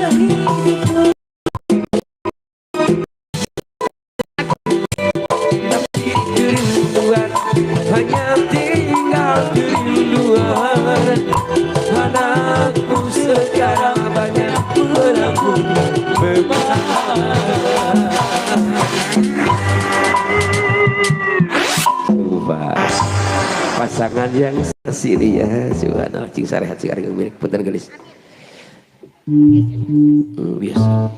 Hidupku. Tapi kerinduan, hanya tinggal kerinduan. Anakku sekarang banyak menanggung beban. Coba pasangan yang sesini ya, subhanallah, cing sarehat cing ari milik punten gelis. Biasa.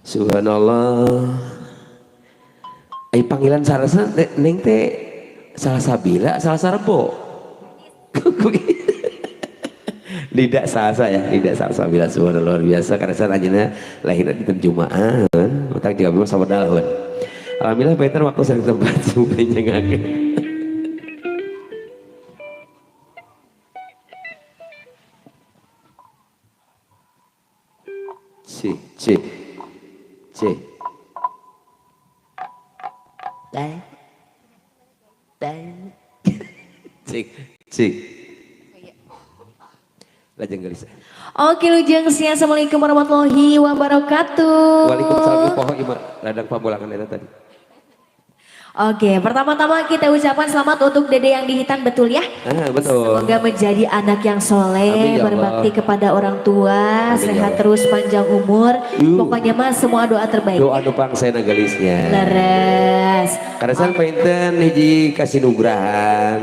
Subhanallah. Ai panggilan sarasa neng teh salah Sabila, salah Sarbo. Tidak salah ya, tidak salah Sabila, subhanallah, luar biasa karena saya anjeunna lahir di Jumaan, otak juga memang sama dalhun. Alhamdulillah Peter waktu sering tempat semuanya ngake. C C C Dan dan C C. Lajeng gelis. Oke Lujeng siang, assalamualaikum warahmatullahi wabarakatuh. Waalaikumsalam, poho ieu mah ladang pamulangan eta tadi. Oke, pertama-tama kita ucapkan selamat untuk Dede yang dihitan, betul ya? Ah, betul. Semoga menjadi anak yang soleh, Amin, ya Allah. berbakti kepada orang tua, Amin, ya sehat Allah. Terus panjang umur. Pokoknya mah semua doa terbaik. Doa nu pangsena gelisnya. Leres. Karena saya painten hiji kasinugrahan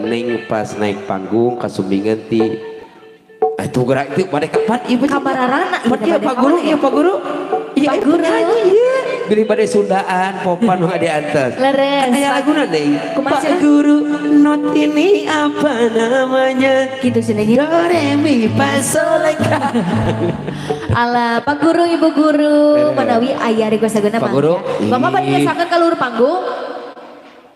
neng pas naik panggung kasumbingan ti itu gerak itu pada kapan ibu Kamararana, Pan iya, iya Pak Guru, iya Pak Guru, iya. Pak Guru. Iya beli pada Sundaan popan nu diantos. Leres. Aya laguna neng. Kumaha Pak cenah? Guru, not ini apa namanya? Gitu cenah nya. Do re mi fa sol la. Alah, Pak Guru, Ibu Guru, Leres. Manawi aya request laguna Pak mangga. Guru. Bapak bade Ih. ngesakeun ka luhur panggung?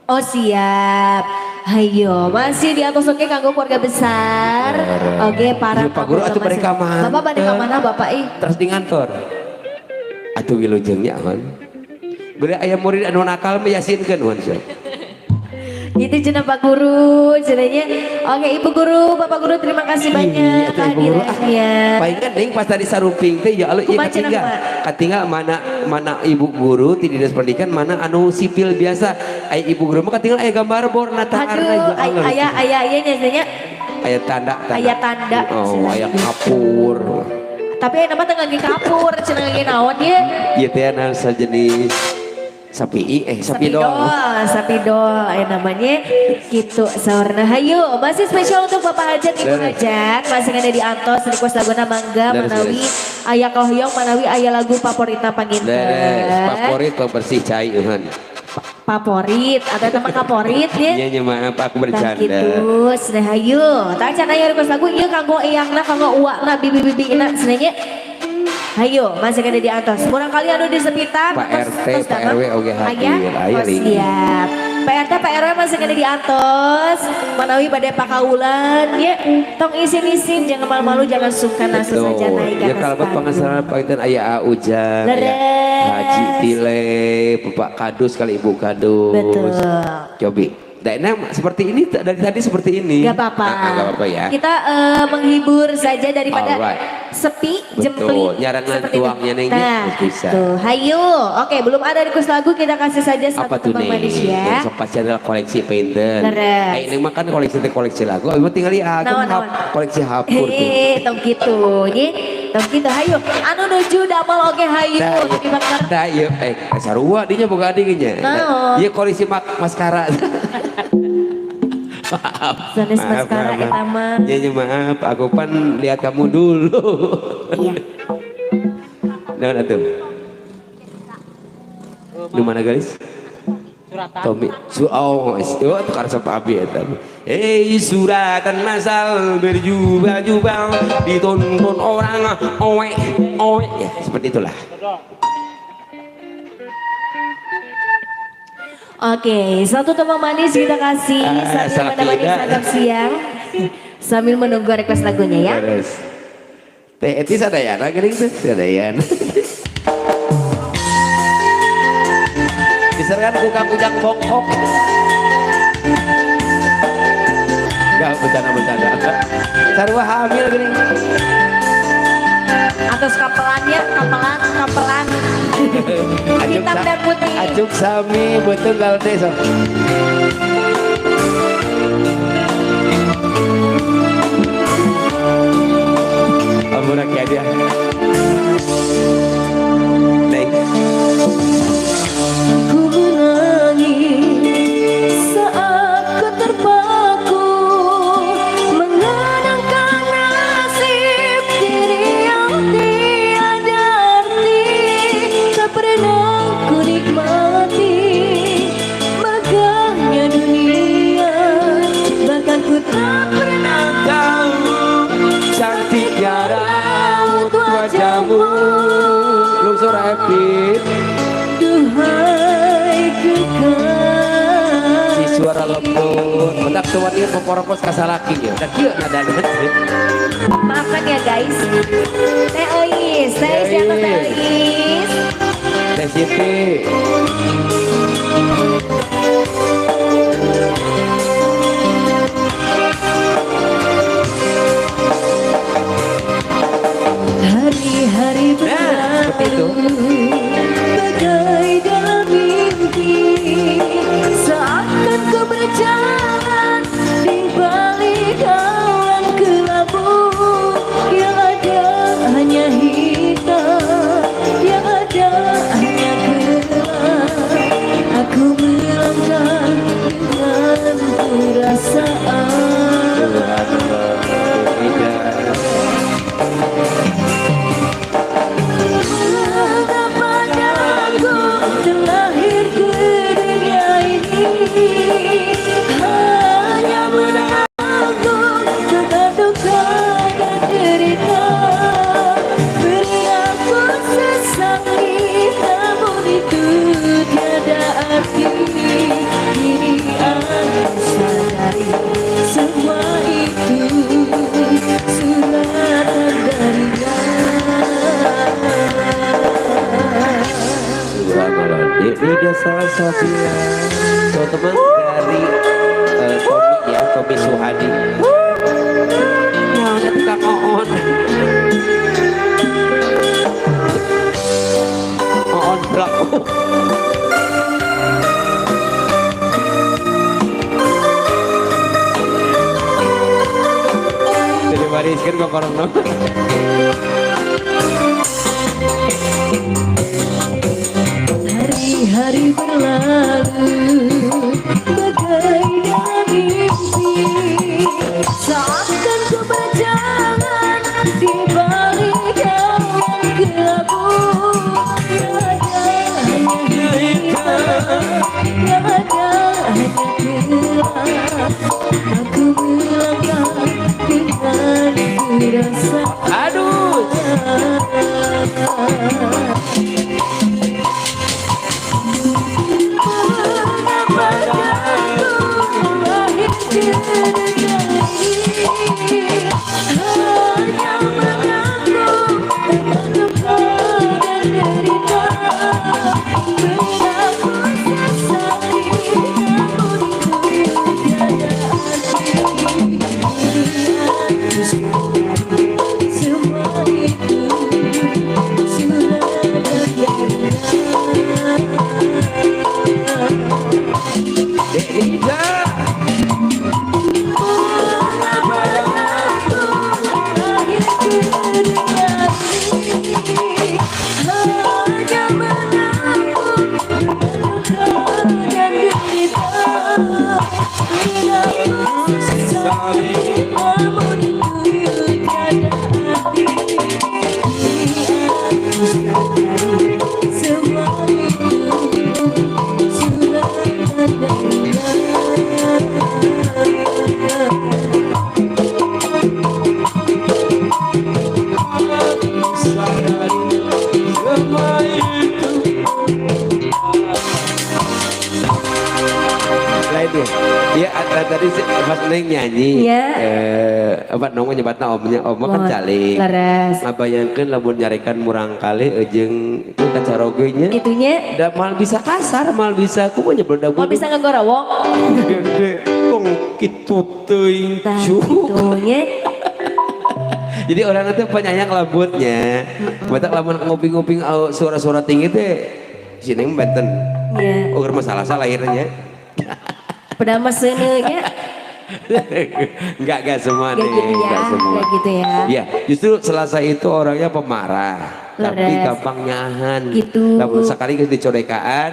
Oh siap. Hayo, masih di atas, oke kanggo keluarga besar. Leres. Oke, para Iya, Pak Guru, tamu atuh masih- mereka mana? Bapak bade ka mana Bapak ih? Terus di ngantor atuh wilujengnya kan beli aya murid anu nakal mah yasinkeun wan sia. Gitu cenah Pak Guru, cenahnya. Oke, Ibu Guru, Bapak Guru, terima kasih banyak Iya, teh, Ibu Guru. Ah, kehadirannya. palingan deui pas tadi saruping teh ya Allah ieu Kumaha cenah, katinggal. Pak? Katinggal mana mana ibu guru ti dinas pendidikan, mana anu sipil biasa. Aya ibu guru mah katinggal aya gambar borna taarna, Aduh, ya Allah. Aya aya aya nya cenahnya. Aya tanda tanda. Aya tanda. Oh, aya kapur. Tapi aya nama teh ngangge kapur, cenah ngangge naon ye? Ieu teh anu sajenis sapi eh sapi dol. Sapidol, aya namanya gitu saurna. Hayu, masih spesial untuk Bapak Hajat, Ibu Leres. Hajat, masih ada di antos request laguna mangga Leres, manawi leres. aya kahoyong, manawi aya lagu favoritna panginten. Leres, favorit pembersih cai euhan. Favorit atau teman kaporit ya. Iya nya, maaf aku Tah bercanda. gitu, cenah hayu. Tah can aya request lagu ieu kanggo eyangna, kanggo uakna, bibi-bibina cenah nya. Hayu, masih ada di atas. Murang kali anu di sekitar. Pak RT, tos Pak damang. RW oge hadir. Aya? Aya, Oh, Ling. siap. Pak RT, Pak RW masih ada di atas. Manawi bade pakaulan ya. Tong isin-isin, jangan malu-malu, jangan sungkan, langsung saja naik ke Ya atas kalau panggung. pengasaran panginten aya A Ujang, aya Leres. Haji Tile, Bapak Kadus kali Ibu Kadus. Betul. Cobi. Nah, ini seperti ini dari tadi seperti ini. Gak apa-apa. Ah, ah, gak apa-apa ya. Kita menghibur saja daripada Alright. sepi, Betul. jempling. Nyarangan seperti itu. tuangnya neng, Nah, bisa. tuh. Hayu. Oke, belum ada request lagu, kita kasih saja satu Apa tuh tembang nih? manis ya. Sok pasti adalah koleksi painter. Leres. Eh, ini mah kan koleksi teh koleksi lagu. Ibu tinggal ya, Naon, naon. koleksi hapur tuh. Hehehe, tong gitu, ye. Tong gitu, hayu. Anu nuju damel oge hayu. Nah, Tapi bener. nah, iya, eh, sarua dinya boga adingnya. Naon? Iya koleksi maskara. Maaf. Sanes Maaf, maskara maaf, eta mah. Iya, iya, maaf, aku pan lihat kamu dulu. Iya. Naon atuh? Di mana guys? Suratan. Tommy, su oh, oh, tukar sama abi eta. Hei suratan masal berjubah-jubah ditonton orang owe owe ya seperti itulah. Oke, satu tembang manis kita kasih Ah, sambil salah menemani tidak. santap siang. Sambil menunggu request lagunya ya. Beres. Teh Eti sadayana geuning teh sadayana. Diserahkan ku Kang Ujang Bongkok. Enggak, bercanda bercanda. Sarua hamil geuning. Atos kapelannya, kapelan, kapelan. Hitam dan putih. Acuk sami betul kalau teh sok. Ampun ya dia. Neng. Ku menangis saat ku terpaku mengenangkan nasib diri yang tiada arti. Tak pernah ku nikmati megahnya dunia, bahkan ku tak pernah Tahu cantiknya raut wajahmu. Lungsur happy. Duhai kekasih. Si suara lembut. Mentak tuan ieu poporopos kasalaki ya. Da kieu nadana teh. Maafkan ya guys. Teh Eis, Teh Eis di atas Teh Eis. Teh Siti. Hari-hari Nah, seperti itu. berlalu bagai dalam mimpi, seakan ku berjalan di balik awan kelabu. Yang ada hanya hitam, yang ada hanya gelap. Aku melangkah dengan perasaan. Subhanallah. Tidak. Mengapa aku terlahir ke dunia ini hanya menanggung duka duka dan derita. Beri aku sesali, namun itu tiada arti. Kini aku sadari semua itu suratan darinya. Subhanallah. Ini salah satunya teman-teman dari Tommy ya, Tommy Suhadi. Wah, tukang oon. Oon pelaku. Jadi wariskan kok orang. Hari-hari berlalu bagai dalam mimpi, seakan ku berjalan di balik awan kelabu. Yang ada hanya hitam, yang ada hanya gelap. Aku melangkah dengan perasaan. Aduh. Mengapa aku lahir ke dunia ini hanya menanggung duka dan derita. Pernah ku sesali, namun itu tiada arti. Kini aku sadari semua itu suratan darinya. Dek Lida. Mengapa aku lahir ke dunia ini hanya menanggung duka dan derita. Pernah ku sesali, namun itu tiada arti. Kini aku sadari semua itu suratan darinya. Semua itu. Lain dia. Ya, tadi pas Neng nyanyi. Iya. Apa nong nyebatna omnya, om kan Mohon. Calik. Leres. Ngabayangkeun lamun nyarekan murangkalih jeung itu kacaroge nya. Gitunya. Da mal bisa kasar, mal bisa kumaha nya beledag. Mau bisa ngegorowok. Gede tong kitu teuing Tah cu. gitunya. Jadi orang itu penyayang lembutnya. Batak lamun nguping-nguping suara-suara tinggi teh si Neng benten. Iya. Ukur masalah salah akhirnya. Padahal mah seuneu nya. Enggak semua Enggak nih, gitu ya. enggak semua. Enggak gitu ya. Iya, justru Selasa itu orangnya pemarah, tapi Leres. gampang nyahan. Gitu. Lamun sekali geus dicorekaan,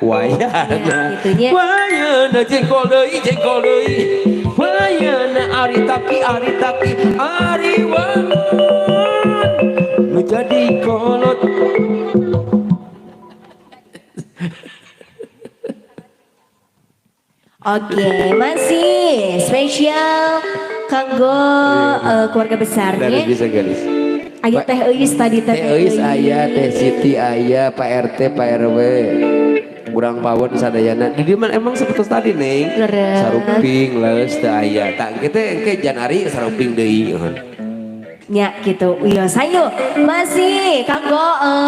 wayana. Ya, gitunya. Wayana jengkol deui, jengkol deui. Wayana ari taki, ari taki, ari wangun. Nu jadi kolot. Oke, masih spesial kanggo keluarga besarnya. Dari bisa garis. Aya Teh Euis tadi teh. Teh Euis aya, Teh Siti aya, Pak RT, Pak RW. Kurang pawon sadayana. Di dieu mah emang seperti tadi, Neng. Leres. Saruping leus teu aya. Tah kitu engke Janari saruping deui. Nya gitu. Iya, sayo masih kanggo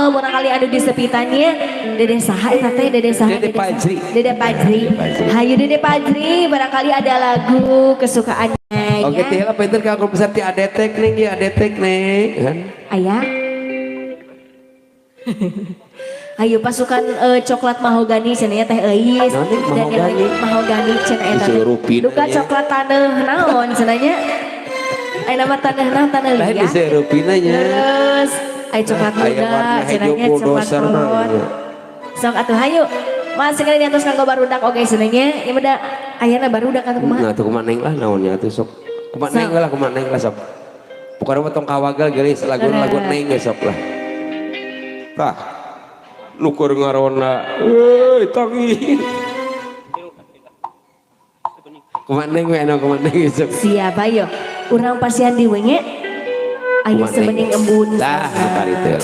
murangkali anu di sepitannya Dede saha eta teh, Dede saha? Dede Pajri. Dede Pajri. Hayu Dede Pajri, barangkali ada lagu kesukaannya. Oke, ya. teh lah pinter kanggo besar ti adetek nih, ya adetek nih, kan? Aya. Ayo pasukan coklat mahogani cenah nya Teh Euis. Naon nih, Dan yang mahogani? lain mahogani cenah eta. Disuruh rupina Duka nya. coklat taneuh naon cenah nya? Aya nama taneuhna taneuh Lain liat. diserupina nya. Terus aya coklat Aya muda warna cenah hijau nya coklat bulldozer. kolot. Sok atuh hayu. Mas sekali diatos kanggo barudak oge cenah nya. Ieu mah da ayana barudak atuh kumaha? Nah, tuh kumaha neng lah naonnya atuh sok. Kumaha neng lah, kumaha neng lah sok. Pokoknya mah tong kawagal geulis lagu-lagu neng ge sok lah. Tah. Nukur ngarona. Euy, tangi. Kumaha neng we anu kumaha neng sok. Siap ayo. Urang pasihan di we nya. Ayo Kumaha neng. sebening embun. Tah, kali teh.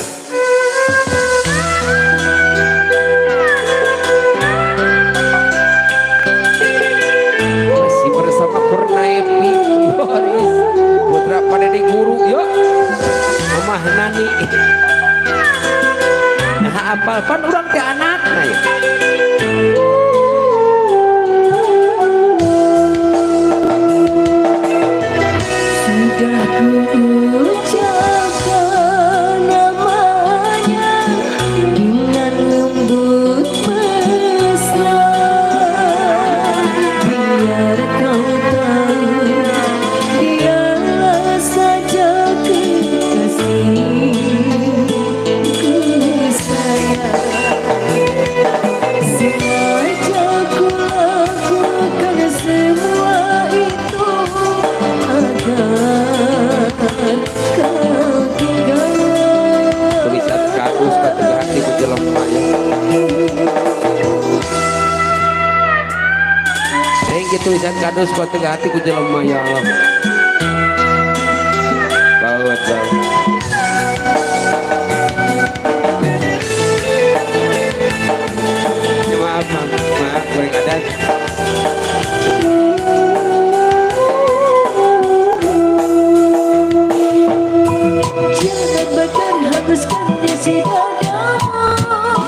Masih bersama Kurnaepi Boris Putra Padedi Guru yuk. Mamah Nani. Nah, apal pan urang teh anakna ya. Sudah ku ucapkan namanya dengan lembut mesra, biar kau tahu dialah saja kekasihku sayang. Sengaja ku lakukan semua itu agar kau tinggal. Tulisan kadus kata hati ku jelema ya. Neng kitu tulisan kadus kata hati ku jelema ya Allah. Baut baut. Ya, maaf, maaf, maaf, goreng adat. Jangan bakar hanguskan isi dadamu.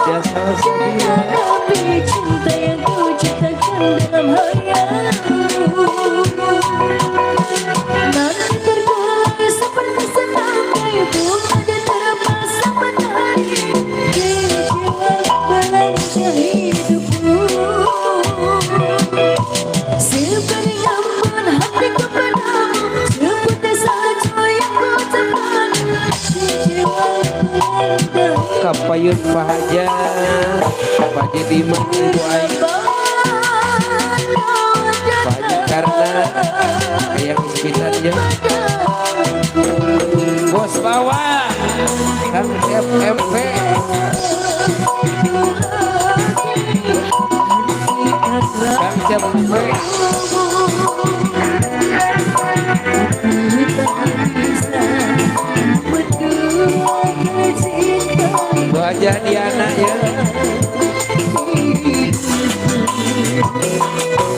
Tidak salah Jangan api cinta yang ku ciptakan dalam hayalmu. Nanti terkulai seperti setangkai bunga dan terpaksa menari. Kecewa belanja hidupmu. Sebening embun hatiku padamu, seputih salju yang ku ucapkan. Kecewa melanda Kapayun Pak Haji Diman Ibu Aing Pak Haji Karna yang sekitarnya Bos bawah Kang FMP Kang FMP Bu Haji Diana ya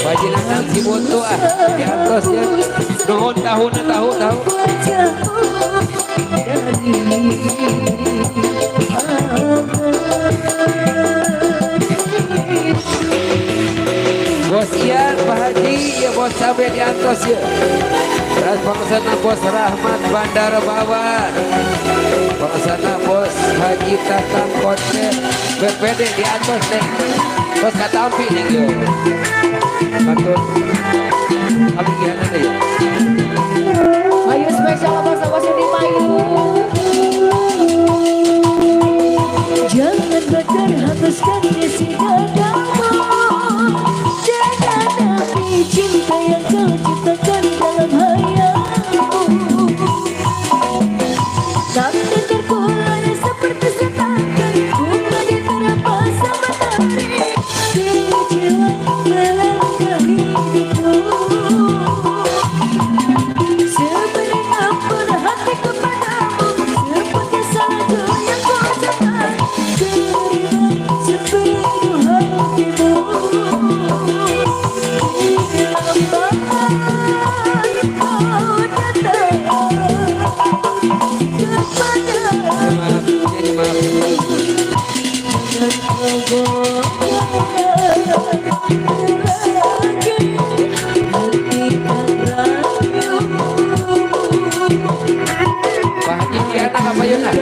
Pak Haji Nanang Ciboto ah di atas ya nuhun tahun tahu tahu Bos Ian Pak Haji ya Bos Sabe di atas ya. Terus pangersana Bos Rahmat Bandar Bawang. Pangersana Bos Haji Tatang Konten BPD di atas nih. Bos kata ampi nih yo. Matur. Abi gimana deh ya? Ayo spesial bos-bos di payu. Jangan bakar hapuskan isi dadamu. Jangan api cinta yang kau ciptakan dalam hayalmu. Nanti terpulang seperti setangan bunga diterpa sama matahari. Kecewa melangkah hidupku. Seberi ampun hatiku padamu, seperti salju yang kau ucapkan. Terima sepenuh hatimu. Bila kau datang kepadaku. Maaf, jadi maaf. Pak Haji Kiana apa yun ah?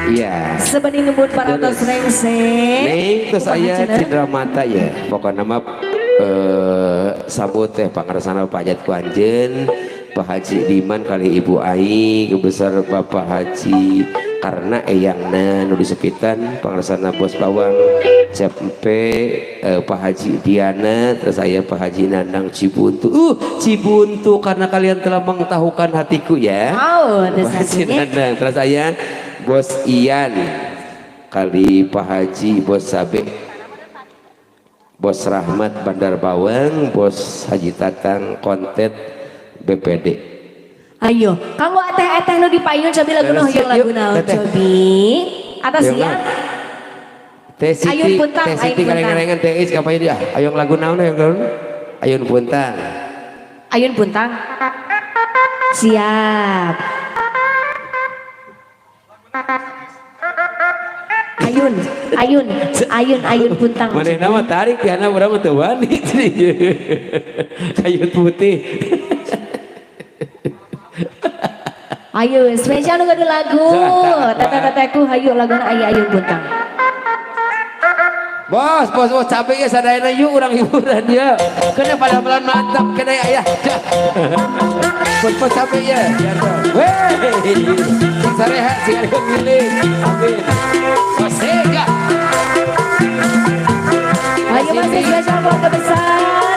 Iya. Sebanding ngebut para tos rengse. Neng terus aya cindera mata ya. Pokoknya mah sambut teh pangarsana pajat ku anjeun, Pak Haji Diman kali Ibu Ai, besar Bapak Haji karena eyangna nu disepitan pangarsana Bos Bawang CP Pak Haji Diana terus saya Pak Haji Nandang Cibuntu. Cibuntu karena kalian telah mengetahukan hatiku ya. Oh, terus Pak Haji satunya. Nandang terus saya Bos Ian kali Pak Haji Bos Sabe Bos Rahmat Bandar Bawang Bos Haji Tatang Kontet BPD. Ayo, kanggo eteh-eteh nu dipayun cobi lagu nu hoyong lagu naon cobi. Atas Ayo, ya. Teh Siti, Ayun Puntang, Teh Siti Ayun Puntang. kaleng-kalengan Teh Is kapan dia? Ayun lagu naon ayun naon? Ayun Puntang. Ayun Puntang. Siap. Ayun, Ayun, Ayun, Ayun Puntang. Manehna mah tarik tiana urang mah teu wani. Ayun putih. Ayo, spesial nu gaduh lagu. Teteh-tetehku hayu laguna aya Ayun Puntang. Bos, bos, bos, capek ya sadayana yuk urang hiburan ya. Kena pada pelan mantap, kena ya, ya. Bos, bos capek ya. Weh, sing sarehat, sing ada milik. Amin. Bos sega. Ayo masih spesial keluarga besar.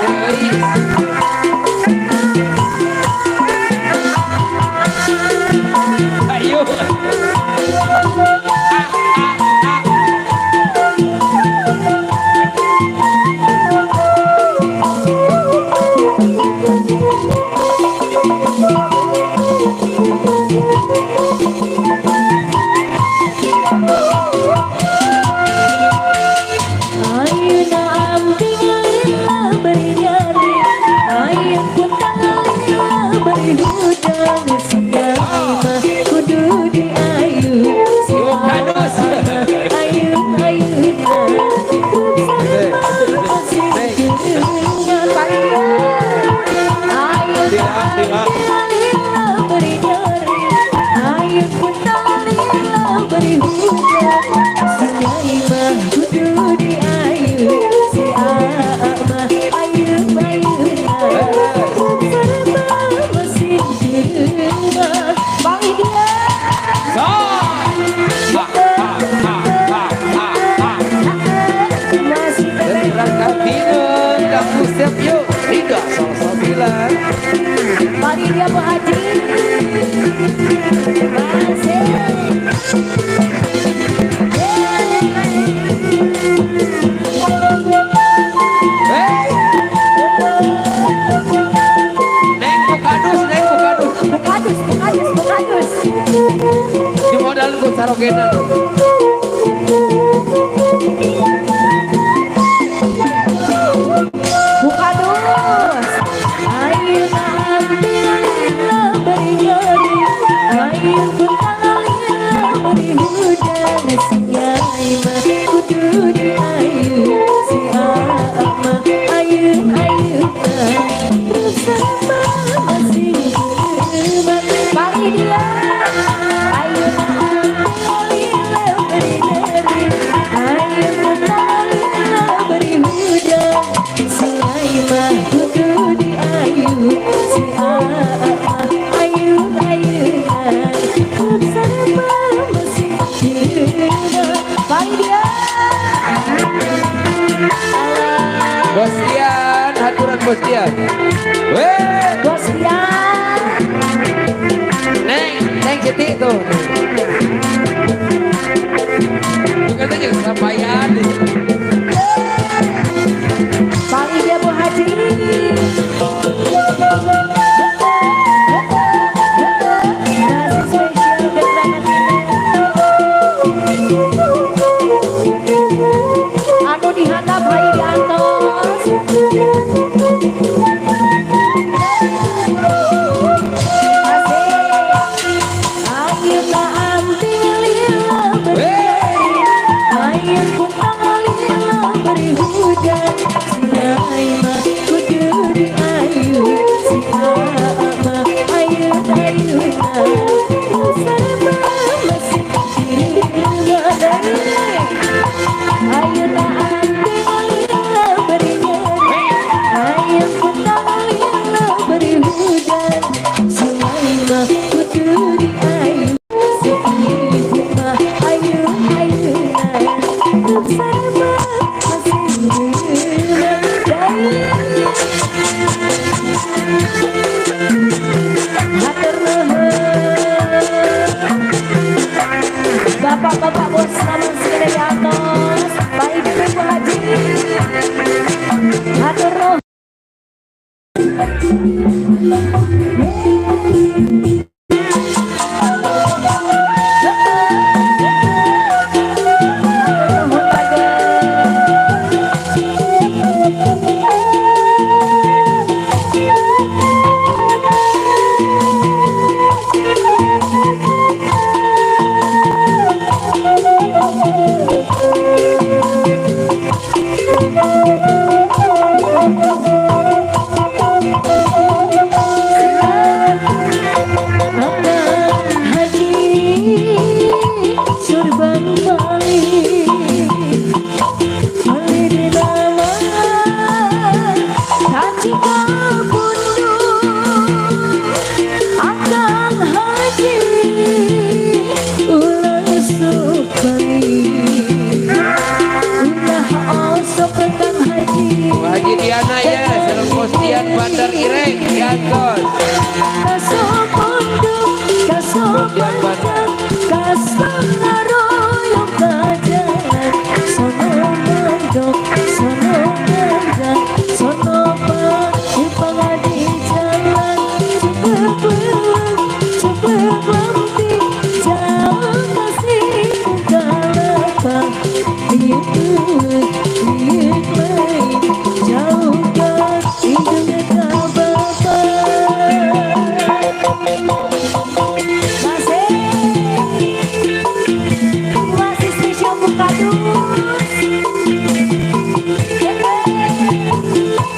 Ayo. Ayeuna amping sarogena tuh. Buka dus. Ayeuna ambil beri nyeri, ayeuna puntang beri hujan, si nyai mah kudu diayu, si ama ayeuna ayeuna bersama masih berteman. Pagi dia, ayeuna ambil beri nyeri, ayeuna puntang beri hujan, si nyai mah kudu diayu, si ama ayeuna ayeuna bersama masih berteman. Pagi dia. Bos Dian, haturan Bos Dian. Weh, Bos Dian. Neng, Neng Siti tuh. Bukan aja sampaian. Pagi dia Bu Haji. Masih spesial gerangan anu dihandap hayu diantos. Asik. Ayeuna ambil lila beri, ayeuna puntang lila beri hujan, si nyai mah kudu diayu, si ama ayeuna ayeuna bersama masih dirima. Ayeuna ambil lila beri nyeri, ayeuna puntang lila beri hujan, si nyai mah kudu diayu, si ibu mah ayeuna ayeuna bersama masih dirima. Hatur nuhun. Bapak-bapak bos namun segera di atas, Pak Ibu Bu Haji. Hatur nuhun. Hatur nuhun Pak. Akang Haji Surban Bali Bali di nama Haji Kabundung Akang Haji Ulah sok bali Ulah osok Kang Haji Bu Haji Diana ya, sareng Bos Dian Bandar Ireng diantos. Kasopondok, kasopandang, kasonaroyong kajalan, sono mandok, sono gandang, sono padi jalan, cepet belang, cepet lampi, jauh kasih kalapa, liut liut liut main, jauh ke hidungnya ka bapak. Masih, masih spesial buka dus.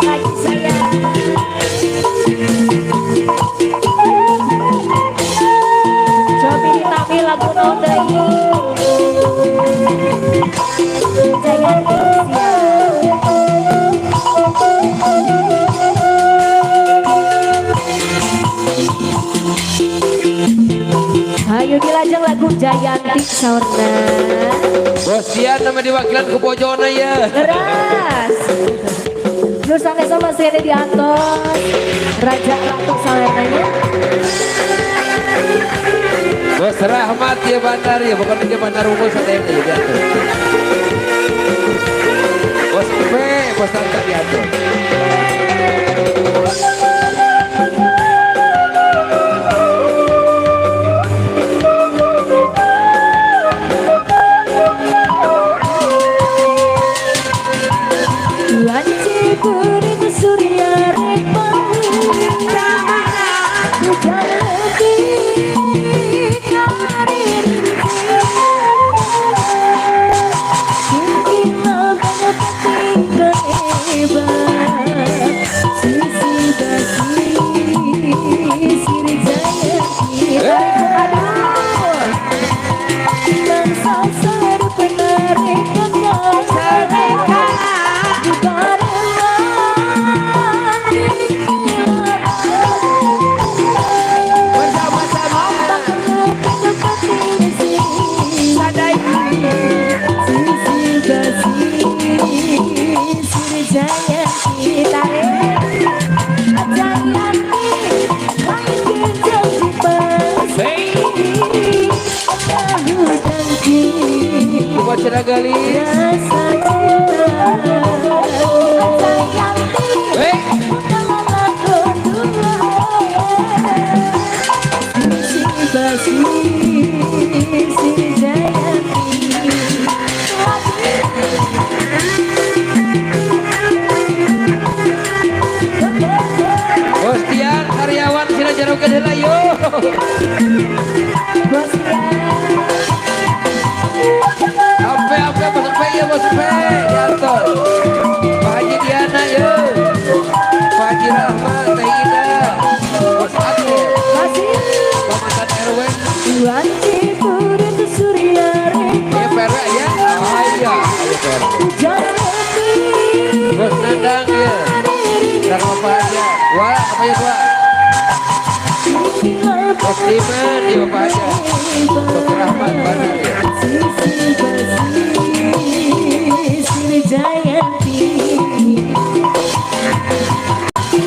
Lagi sayang. Cobi ditami lagu naon deui. Jayanti siap. Ayo dilajeng lagu Jayanti saurna. Bos Dian nama diwakilan ku bojona ya. Leras. Nu sanes masih ada di atas. Raja Ratu saurnanya. Bos Rahmat ya Bandar ya, bukan dia Bandar Unggul sadaya ya diatur. Bos P, Bos Tanta diatur. Kumaha cenah geulis? Rasa cinta. Hei. Sisi si Jayanti. Bos Dian karyawan sina jarokeun heula yo. Bos Dian. Ampe ampe bos P ya bos P diatur. Pak Haji Diana yo. Pak Haji Rahmat, Teh Ida, Bos Ade, Masih Pak mantan RW, Wanci turun surya. Ya PRW ya. Ah iya, ayo PRW. Bos Nandang ya. Dan Bapak aja. Wah, apa ya tua? Bos Diman, ya Bapak aja. Bos Rahmat Bandung ya. Sisi Sri Jayanti.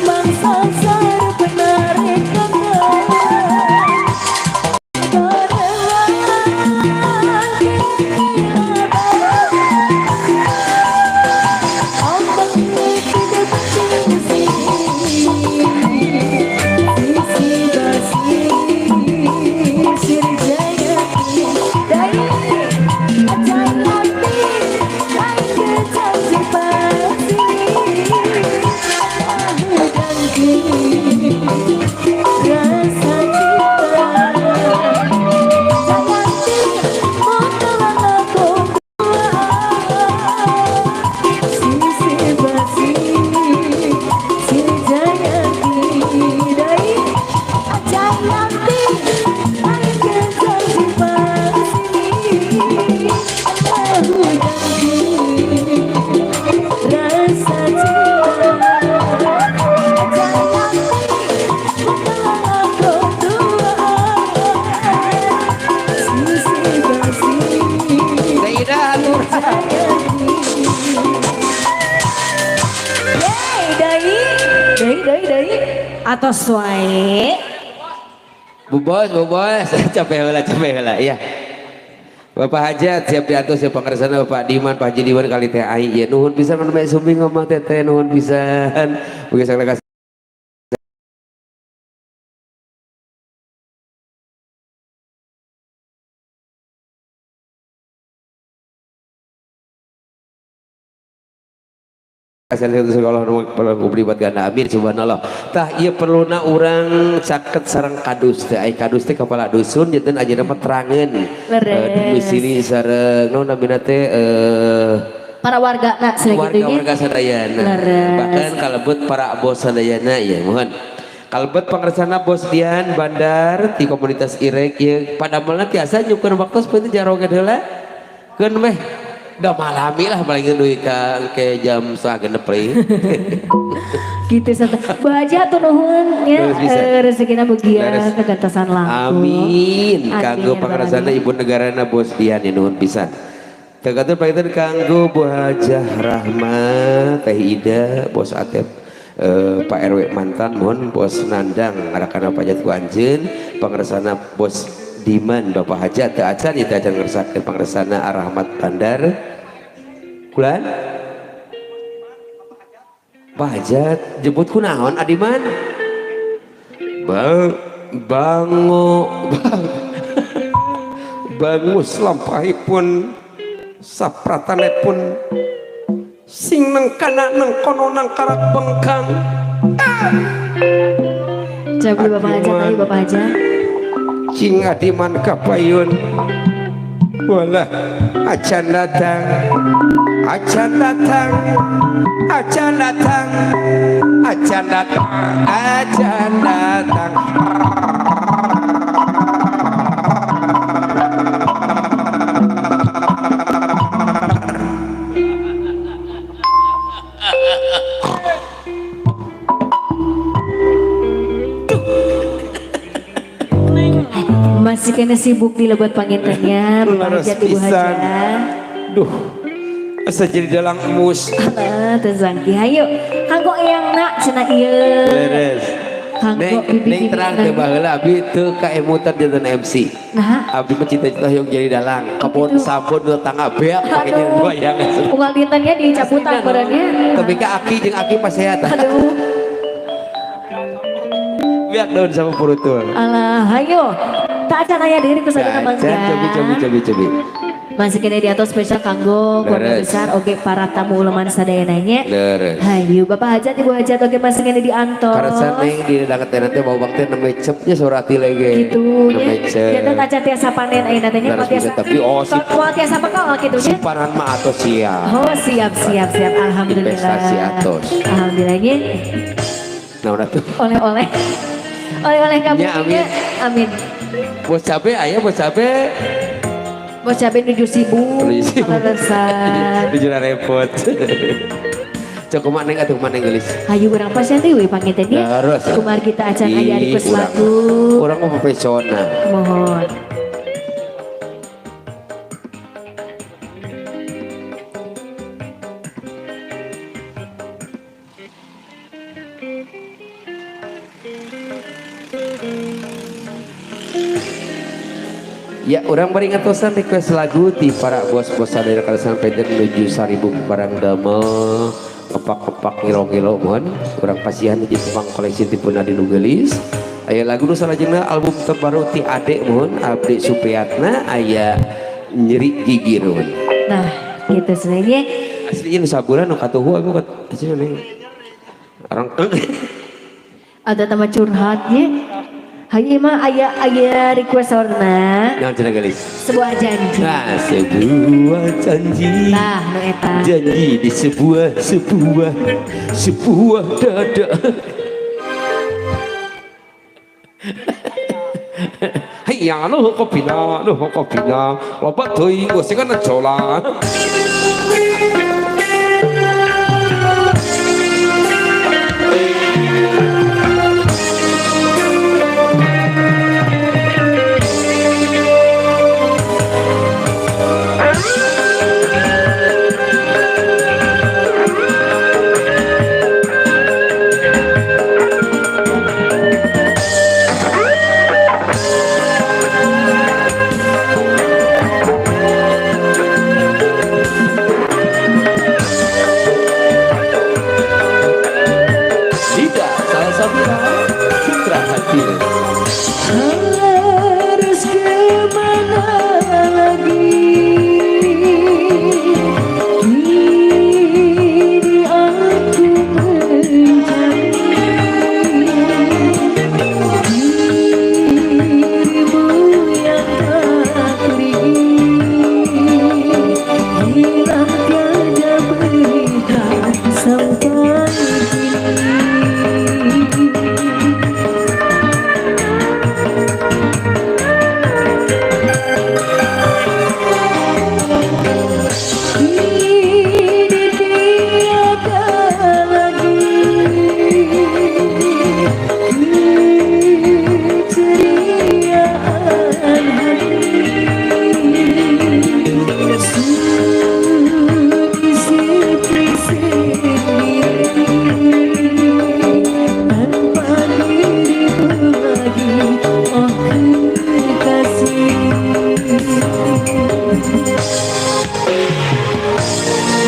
Bangsa penarik. Rasa cinta. Jayanti, aku. Sisi basi si Jayanti dai Jayanti ayo kejar si sini aku janji rasa cinta Jayanti aku dua sisi basi. Teh Ida atur. Yeay, dai, dai, dai, dai. Atos wae. Bu Bos, Bu Bos, capek heula, capek heula. Iya. Bapak Hajat siap diatur siap pangersana Bapak Diman, Pak Haji Diman kali teh ai. Ya nuhun pisan anu sumbing ngomong teteh nuhun pisan. Mugi sagala kasih sekolah nu buat ganda, amin subhanallah. Tah ieu perluna urang caket sareng kadus teh, ai kadus teh kepala dusun janten ayeuna mah terangeun. Leres. Domisili sareng naon namina teh Para warga nak cenah kitu nya. Warga-warga sadayana. Leres. Bahkan kalebet para bos sadayana ya mohon kalebet pangersana Bos Dian Bandar di komunitas Irek ya padamelna tiasa nyukeun waktu seperti jaroget heula keun meh da malami lah paling deui ka ke jam 5.30 deui. Gitu satu. Bu Haji hatur nuhun ya, Leres pisan. Rezekina mugia Leres. Kegantosan langkung. Amin. Kanggo Amin, ya pangersana Rabbal ibu negarana Bos Dian ya nuhun pisan. Tekatur panginten kanggo Bu Hajah Rahma, Teh Ida, Bos Atep, Pak RW mantan mohon Bos Nandang ngarakana pajat ku anjeun, pangersana Bos Diman Bapak Hajat teu acan ieu teh acan ngersakeun pangersana Arahmat Bandar. Kulan? Pak Hajat jemput kunaon Adiman? Bang bango bang bangus lampahipun sapratanipun sing neng kana neng kono nang karak bengkang. Coba Bapak Hajat ayo Bapak Hajat. Cing Adiman kapayun walah acan datang acan datang acan datang acan datang acan datang. Masih kena sibuk di lebet pangintennya Bapak Leres Hajat Ibu pisan. Hajat. Duh, asa jadi dalang emus. Heeh, teu zangki hayu. Kanggo eyangna cenah ieu. Leres. Kanggo bibi. Neng terang teh baheula abdi teu kaemutan janten MC. Nah, abdi mah cita-cita hoyong jadi dalang. Kebon sampun nu tangga beak pake jadi wayang. Unggal dintennya dicaputan badannya. Tapi ka aki jeung aki pasehat. Aduh. Biak daun sama purutul. Alah, hayo. Tak acan aya diri ku sadaya bangga. Cobi cobi cobi cobi. Masih kena di atas spesial kanggo keluarga besar oke para tamu uleman sadayana nya. Hayu Bapak Hajat Ibu Hajat oke masih kena di antos. Karena neng di danget teh bau bang teh nembe cepnya surati lagi. Gitu nya. Janten acan tiasa panen ayeuna teh nya tiasa. Tapi oh si tiasa bekal kitu nya. Simpanan mah atos siap. Oh siap siap siap alhamdulillah. Investasi atos. Alhamdulillah nya. Nah udah tuh. Oleh-oleh. Oleh-oleh kamu ya, amin. Amin. Bos cabe ayah bos cabe. Bos cabe nuju sibuk. Nuju repot. Cok kumaha neng atuh kumaha neng geulis. Hayu urang pasien teh we panginten nya. Kumar kita acan aya request lagu. Urang mah profesional. Mohon. Ya, orang bari ngatosan request lagu ti para bos-bos sadaya kalesan peden menuju 1000 barang damel kepak-kepak ngilo-ngilo mohon urang pasihan di tepang koleksi ti pun Adi nu geulis. Aya lagu nu salajengna album terbaru ti Ade mohon Abdi Supriyatna aya Nyeri Gigi nuhun. Nah, gitu sebenarnya. Asli nu sabulan nu katuhu aku asli neng. Orang ada tambah curhatnya. Hayu mah aya aya request saurna. Naon cenah geulis? Sebuah janji. Nah, sebuah janji. Nah, nu eta. Janji di sebuah sebuah sebuah dada. Hayya nu kopina nu kopina loba teuing gosengan cola. Harus kemana lagi kini aku mencari dirimu yang tak hilang tiada berita sampai kini.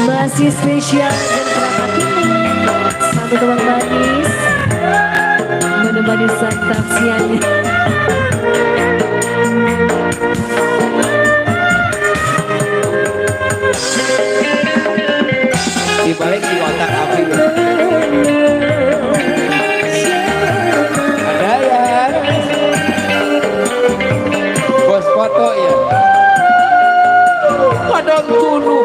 Masih spesial dan satu tuang manis menemani santap siangnya. Dibalik di otak api. Ada ya. Bos foto ya. Padang tunu.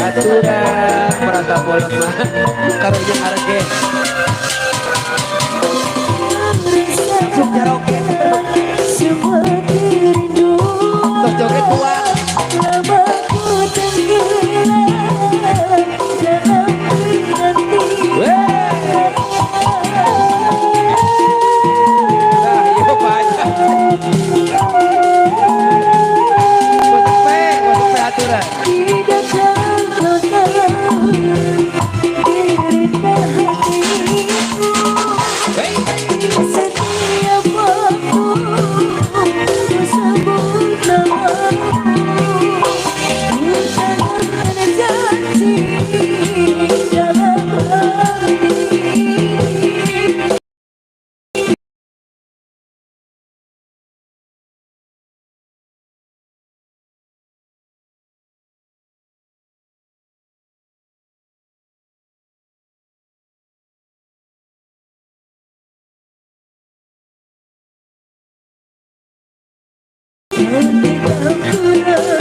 Aturan merata bolong mah karunya harge. Langsung karaoke. Tos joget tua. Lama ku tenggelam dalam penantian. Weh. Nah, iya banyak. Masuk pe aturan. Tidakkah kau tahu derita hatiku? Hey. Setiap waktu ku sebut namamu, ku tanamkan janji dalam hati. Sampai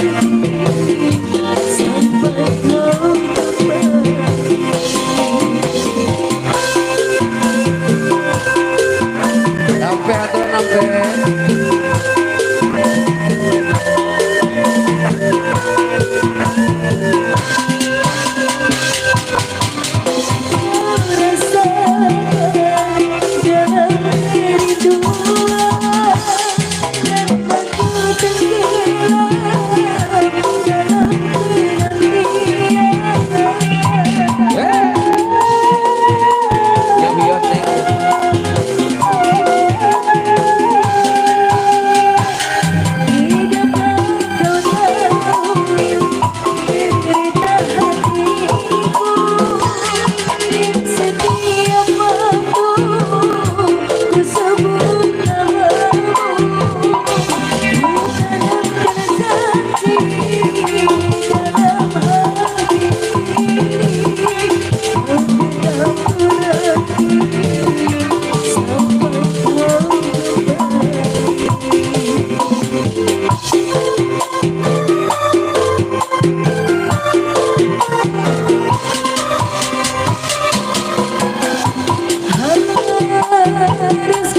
ku nanti, sampai kau kembali. Sampai aturan sampai. Rasakan dalam kerinduan dan aku tenggelam dalam penantian. Eh. Ya wios neng. Tidakkah kau tahu derita hatiku? Setiap waktu ku sebut namamu, ku tanamkan janji dalam hati ini. Untuk ku nanti sampai kau kembali. Harus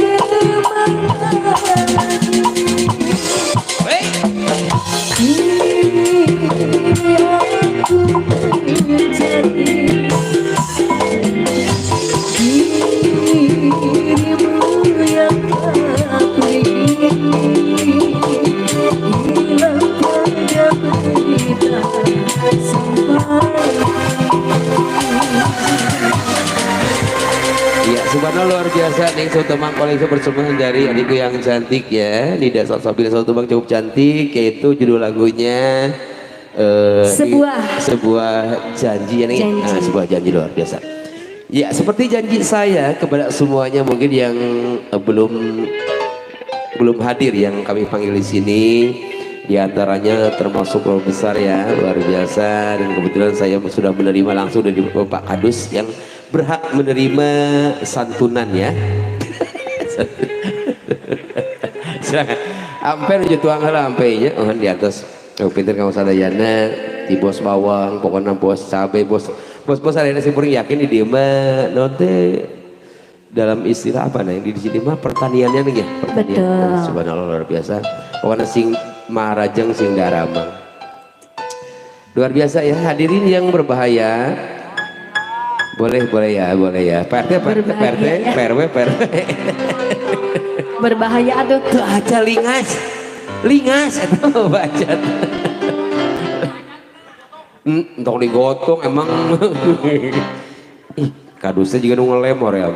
kemana lagi? Hey. Kini aku mencari dirimu yang tak pergi, hilang pada berita sampai. Iya, subhanallah luar biasa nih Sotomang koleksi persembahan dari adikku yang cantik ya. Nida Salsabila Sotomang cukup cantik, yaitu judul lagunya Sebuah. Sebuah janji ya nih. Janji. Nah, sebuah janji luar biasa. Ya, seperti janji saya kepada semuanya mungkin yang belum hadir yang kami panggil di sini, di antaranya termasuk keluarga besar ya, luar biasa, dan kebetulan saya sudah menerima langsung dari Bapak Kadus yang berhak menerima santunan ya. Silakan. Ampe nuju tuang heula ampe nya, oh, di atas. Oh, pinter kamu sadayana, di bos bawang, pokoknya bos cabe, bos bos-bos sadayana sing kuring yakin di dieu mah naon teh dalam istilah apa nah di sini mah pertaniannya nih ya, pertanian. Betul. Subhanallah luar biasa. Pokoknya sing marajeng sing daramang. Luar biasa ya hadirin yang berbahaya. Boleh, boleh ya, boleh ya. Pak RT, Pak RT, Pak RT, Berbahaya ya. Pak RW, Pak RW. Berbahaya atuh. Tuh aja lingas. Lingas eta mah baca. Entong digotong emang. Ih, kadusnya juga nu ngelemor ya.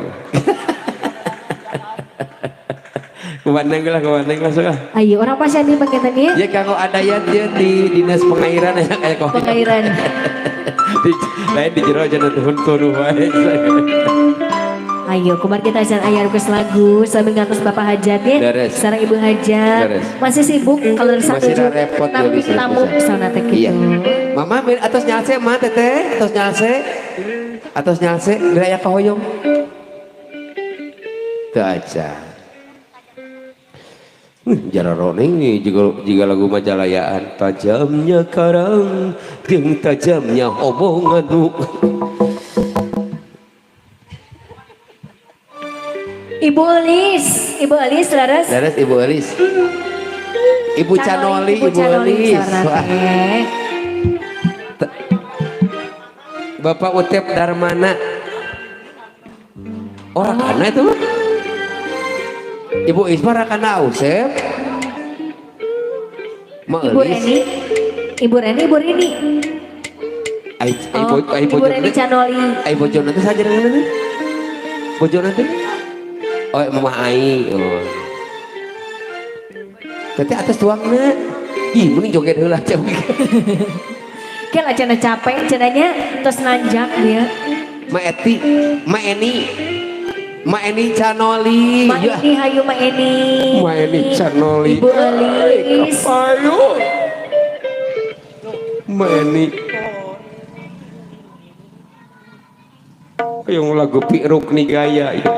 Kumandang lah, kumandang lah sok. Ayo orang pasien di bagian tadi. Ya kanggo adayat ya di dinas pengairan ya kayak kok. Pengairan. Di, lain di jero aja nuhun turu wae. Ayo, kumar kita ajan ayah request lagu sambil ngantos Bapak Hajat ya. Beres. Sareng Ibu Hajat. Beres. Masih sibuk kalau satu Masih repot tapi ya, tamu bisa. sana teh gitu. Iya. Mama atos nyalse mah teteh, atos nyalse. Atos nyalse bila aya kahoyong. Teu aja. Jararoning nih jika lagu Majalayaan tajamnya karang jeung tajamnya obongan nu. Ibu Elis, Ibu Elis laras. Laras Ibu Elis. Ibu Canoli, Ibu Elis. Bapak Utep Darmana. Orang kana itu mah. Ibu Isma rakana Usep. Ma Ibu Reni. Ibu Reni, Ibu Rini. Ibu Reni Canoli. Ai bojo nanti saja dengan nanti. Bojo nanti. Oh, Mama Ai. Oh. Teteh atas tuangna. Ih, mending joget heula cewek. Kayak lah cina capek, cenanya terus nanjak dia. Ma Eti, Ma Eni, Ma Eni Canoli. Ma Eni, hayu Ma Eni. Ma Eni Canoli. Ibu Elis. Ayo. Ma Eni. Yang lagu Piruk nih gaya itu.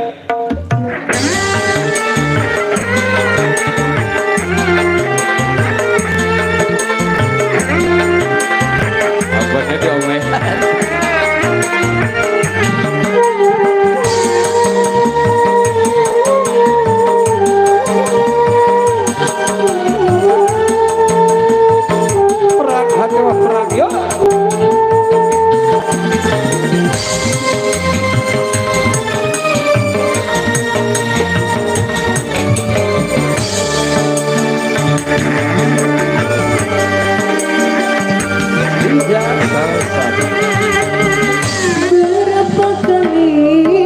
Berkali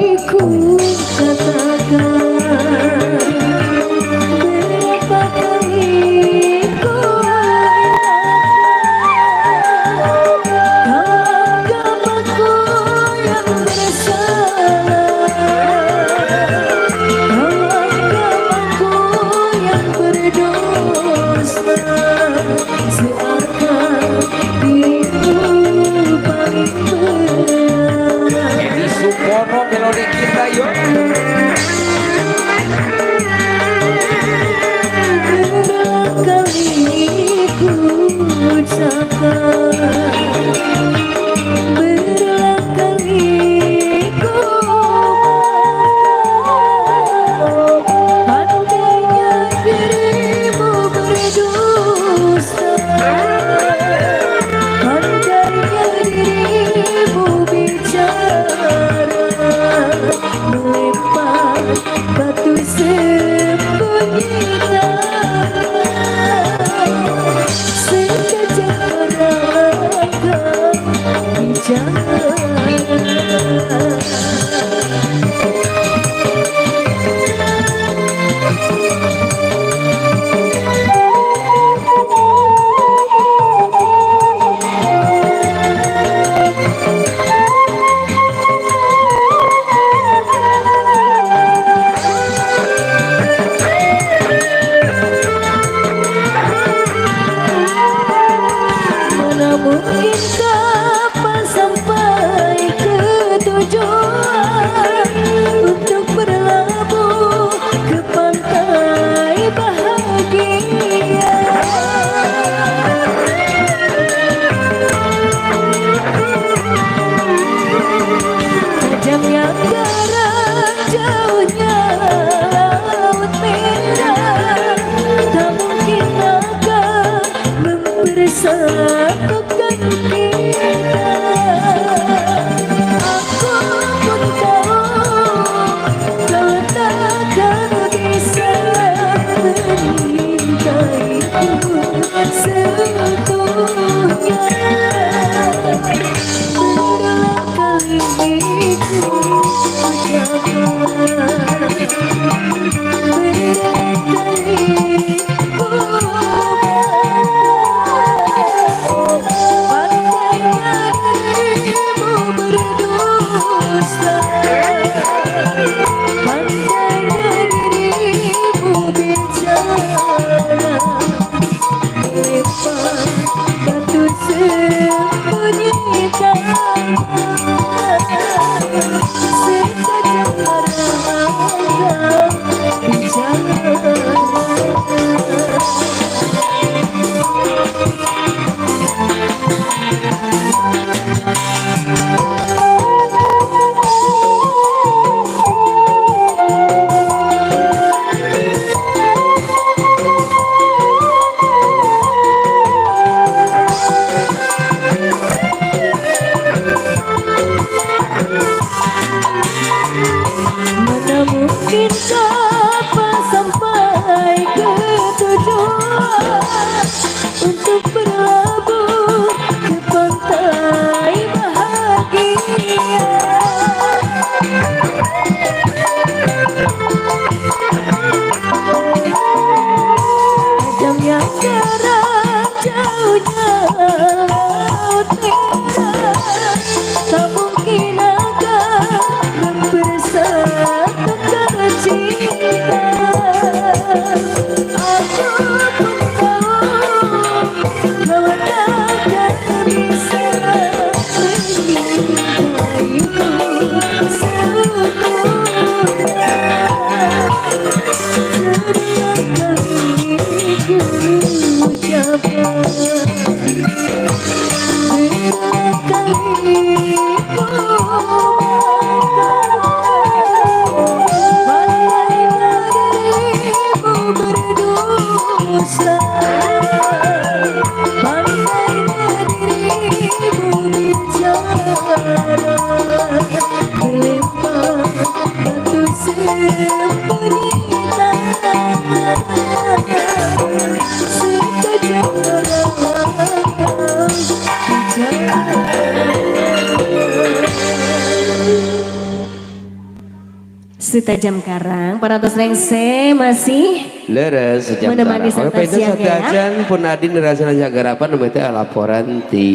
Setajam karang, parantos rengse masih leres sejam menemani sarang. santai siangnya ya. Pun adi nerasana jagarapan nu teh laporan ti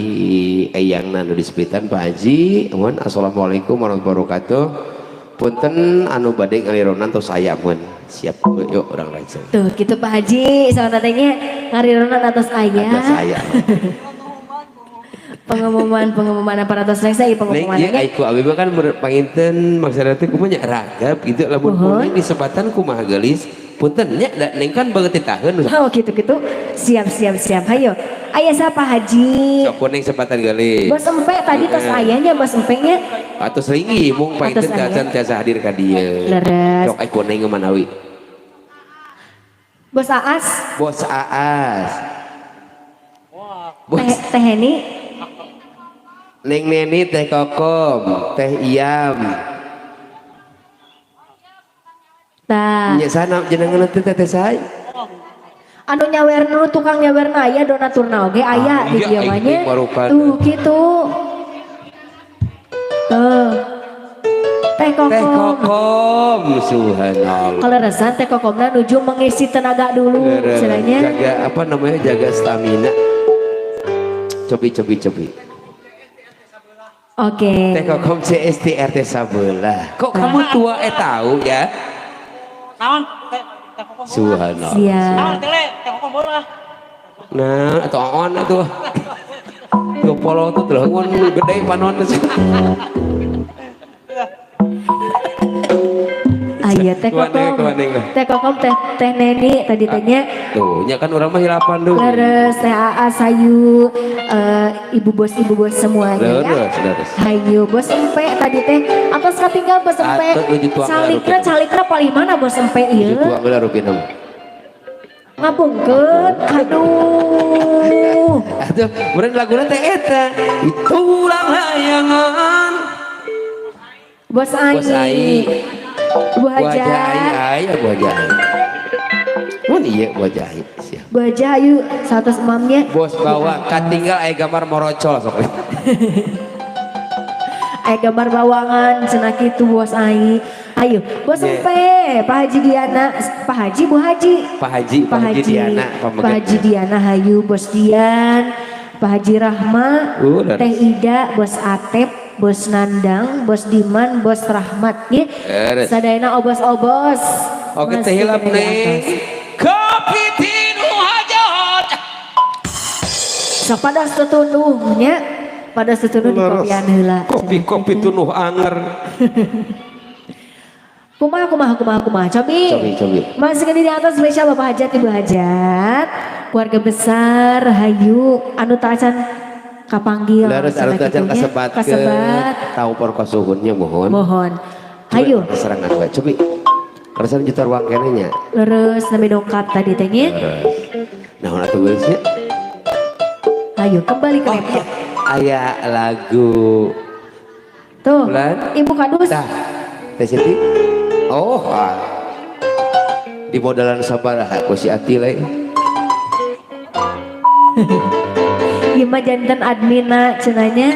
eyangna nu disepitan Pak Haji. Mohon assalamualaikum warahmatullahi wabarakatuh. Punten anu bade ngalironan tos aya mun. Siap yuk urang lajeng. Tuh gitu Pak Haji, sama tatenya ngalironan atas aya. Atas aya. Pengumuman aparatus rengse ieu Neng pengumuman. ieu ai ku abi mah kan panginten maksudna teh kumaha nya ragap gitu lamun kuning disebatan kumaha geulis punten nya da neng kan banget ditaheun. Oh gitu-gitu. Siap siap siap. Hayo. Aya siapa Haji? Sok kuning sebatan geulis. Bos empe tadi tos ayahnya bos empenya. Atos ringgi mung panginten cacan tiasa hadir ka dieu. Leres. Sok ai kuning manawi. Bos Aas. Bos Aas. Bos Teh Heni. Neng Neni, Teh Kokom, Teh Iam. Tah. Nya sana jenengan teh teh saya. Anu nyawer nu tukang nyawerna aya donaturna oge aya di dieu mah nya. Tuh kitu. Tuh. Teh Kokom. Teh Kokom, subhanallah. Kaleresan Teh Kokomna nuju mengisi tenaga dulu cenanya. Jaga apa namanya? Jaga stamina. Cobi cobi cobi. Oke. Teh Kokom CST RT sabelah. Kok kamu tua tahu ya? Naon? Teh Kokom. Subhanallah. Siap. Naon teh Teh Kokom bola. Nah, atau on atuh. Tuh polo tuh teleungun gede panon. Aya Teh Kokom. Teh Kokom teh Teh Neni tadi tanya. Tuh, nya kan urang mah hilapan dulu. Leres Teh Aas hayu ibu bos semuanya ya. Leres. Hayu bos empe tadi teh atas katinggal bos empe. Calikna calikna paling mana bos empe ieu? Nuju tuang heula rupina mah. Ngabungkeun aduh. Atuh meureun laguna teh eta. Itulah layangan. Bos Ai. Bos Ai. Bu Haja. Bu Haja. Mun iya Bu Haja. Siap. Bu Haja ayu 100 emamnya. Bos bawa katinggal aya gambar morocol sok. Aya gambar bawangan cenah kitu Bos Ai. Ayo, Bos Empe, Pak Haji Diana, Pak Haji, Bu Haji. Pak Haji, Pak Haji Diana, Pak Haji Diana hayu, Bos Dian, Pak Haji Rahma, Teh Ida, Bos Atep, Bos Nandang, Bos Diman, Bos Rahmat ya. Sadayana obos-obos. Oke teh hilap neng. Kopi tinu hajat. Sok padas tutunuh nya. Padas tutunuh di kopian heula. Kopi-kopi tunuh anger. Kumaha kumaha kumaha kumaha. Cobi. Cobi cobi. Masih di atas spesial Bapak Hajat Ibu Hajat. Keluarga besar hayu anu tacan kapanggil. Leres anu tacan kasebat kasebat. Tahu porkosuhunnya mohon. Mohon. Hayu. Serangan wae cobi. Keresan juta ruang kene nya. Leres nami dongkap tadi teh nya. Naon atuh geus nya? Hayu kembali ke laptop. Aya lagu. Tuh. Bulan. Ibu Kadus. Tah. Teh Siti. Oh, ah. Di modalan sabaraha ku si Ati lain. Ieu mah janten adminna cenanya.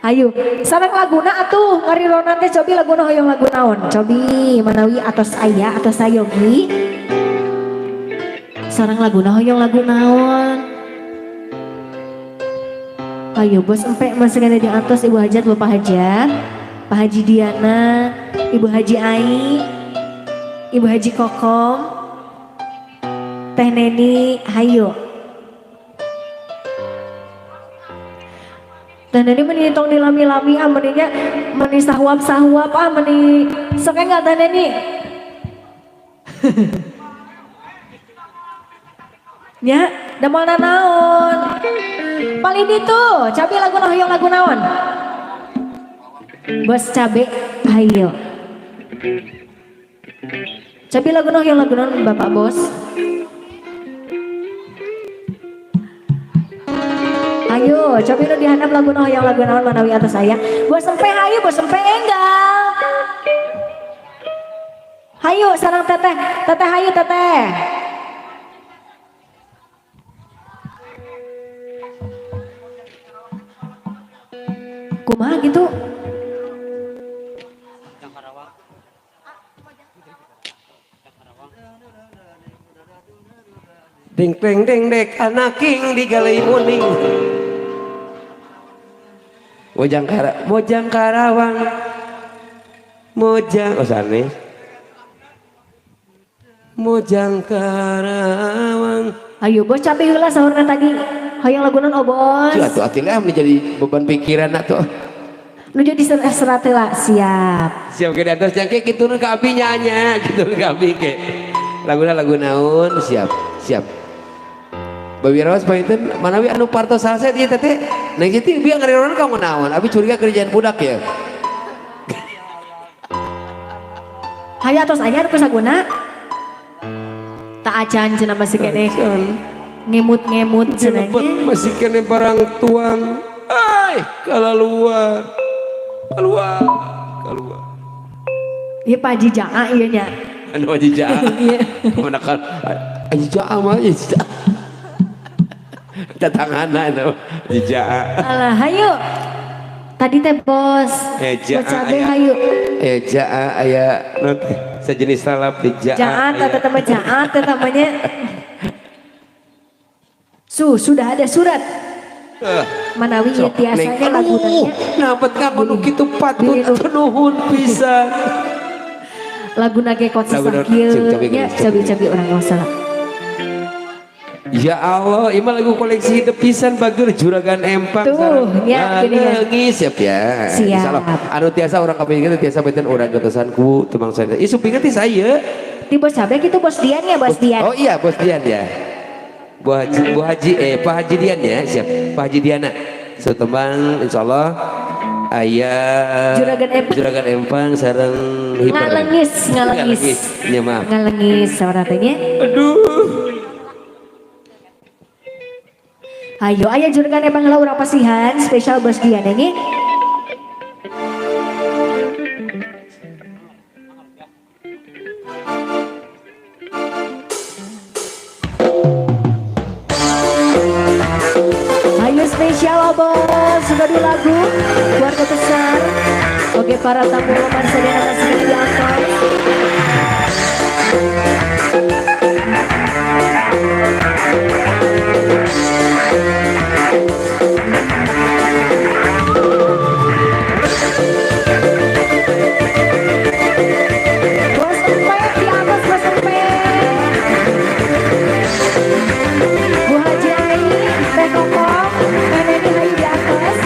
Ayo, sareng laguna atuh ngarironan teh cobi laguna hoyong lagu naon? Cobi manawi atos aya atos sayogi. Sareng laguna hoyong lagu naon? Ayo bos empe masih ada di atas Ibu Hajat, Bapak Hajat, Pak Haji Diana, Ibu Haji Ai, Ibu Haji Kokom, Teh Neni, hayo. Teh Neni meni tong dilami-lami ah meninya meni sahuap-sahuap ah meni sok enggak Teh Neni? Ya, damel naon? Paling itu, cabe lagu hoyong lagu naon? Bos cabe, hayo. Cabe lagu hoyong lagu naon Bapak Bos? Ayo, cobi nu dihandap lagu hoyong lagu naon manawi atas saya. Bos empe hayu, bos empe enggal. Hayu sareng teteh, teteh hayu teteh. Kumaha gitu? Ding ding ding dek anaking digalai muning. Mojang Kara, Mojang Karawang. Mojang, oh sane. Mojang Karawang. Ayo bos cabe heula sahurna tadi. Hoyong lagunan oh bos. Atuh atuh lah jadi beban pikiran atuh. Nu jadi serat heula siap. Siap ke di atas jangke kitu nu ka abi nya kitu nu ka abi ke. Laguna lagu naon siap siap. Bawi rawas panginten manawi anu parto salset ieu teh neng Siti bieu ngarironan ka naon abi curiga kerjaan budak ya. Hayu atos anyar ku saguna. Tak acan cenah masih keneh. Ngemut-ngemut cenah masih keneh barang tuang. Ai kalaluar. Keluar, keluar. Ieu Pak Haji Jaa ieu nya. Anu Haji Jaa. Iya. Mana kan Haji Jaa mah Haji Jaa. Tatangana itu Haji Jaa. Alah hayu. Tadi teh bos. Jaa bos cabe hayu. Jaa aya nanti sejenis salap di Jaa. Jaa teh teh Jaa teh namanya. Sudah ada surat. Manawi ieu tiasanya lagu tanya. Nah, bet kamu kitu patut nuhun pisan. Lagu nage kot sesah nya cabi-cabi orang masalah. Ya Allah, ieu mah lagu koleksi hidup pisan bager Juragan Empang. Tuh, ya nangis siap ya. Siap. Insyaallah anu tiasa urang kabeh tiasa benten urang gatosan ku tumang saya. Ih suping teh saya. Di bos cabe kitu bos Dian ya, bos Dian. Oh iya, bos Dian ya. Bu Haji, Pak Haji Dian ya, siap. Pak Haji Diana. Setembang insyaallah aya Juragan Empang. Juragan Empang sareng hiper. Ngalengis, ngalengis. Ya maaf. Ngalengis sawaratnya. Aduh. Ayo aya Juragan Empang heula urang pasihan spesial bos Dian ini. Spesial bos, sudah dua lagu keluarga besar. Oke para tamu roman saudara masih di atas. Bos Empe di atas, bos Empe. Bu Haji Ai, Teh Kokom, Nenek Hayu di atas.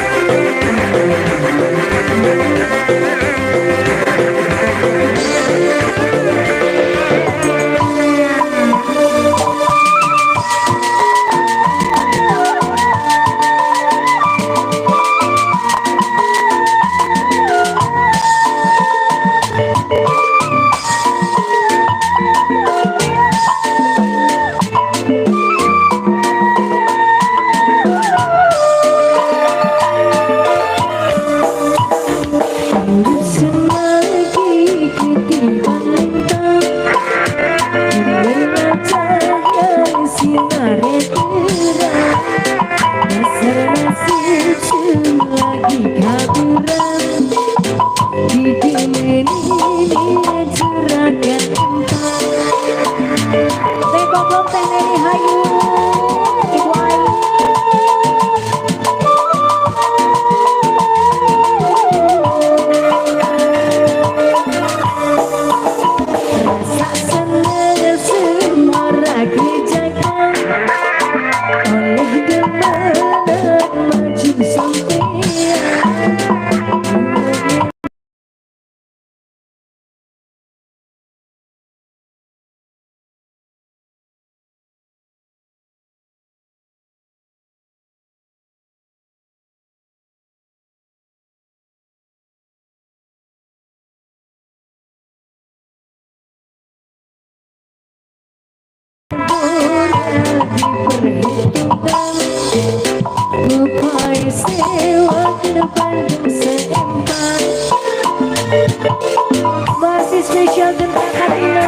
Masih spesial tentang karena.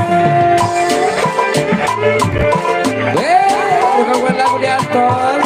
Bukan lagu di atas.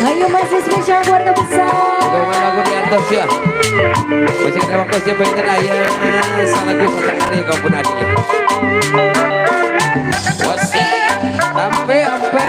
Ayo masih spesial keluarga besar. Lagu di atas ya. Masih ada waktu siapa yang ayah salah gue satu kali kau pun adik. Wasi, sampai sampai.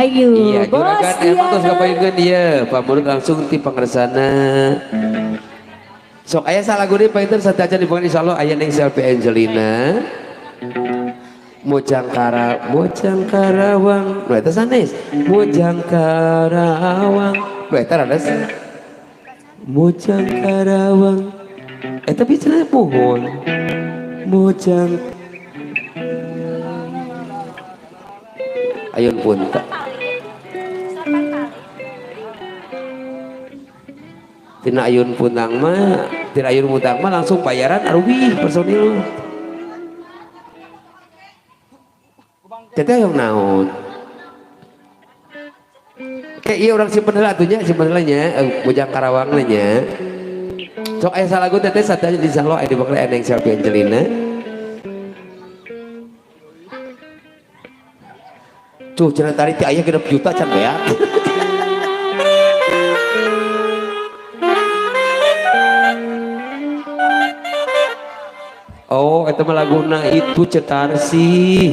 Hayu, iya, juragan emang terus ngapain dia, Pak Murud langsung ti pangersana. Sok aya salah lagu deui panginten satajan dipanggil insyaallah aya ning Selvi Angelina. Mojang Karawang. Nu eta sanes. Mojang Karawang. Nu eta rades. Mojang Karawang. Eta tapi cenah pohon. Mojang Ayun punta. Tina ayun puntang mah, tina ayun puntang mah langsung bayaran aruwih personil. Teteh yang naon? Kayak iya orang simpen heula atuh nya, simpen heula nya, Bujang Karawang nya. Sok aya salagu teteh satanya di salo aya di bakal eneng Selvi Angelina. Tuh cenah tari ti aya 6 juta can beak. Oh, eta mah laguna itu cetar sih.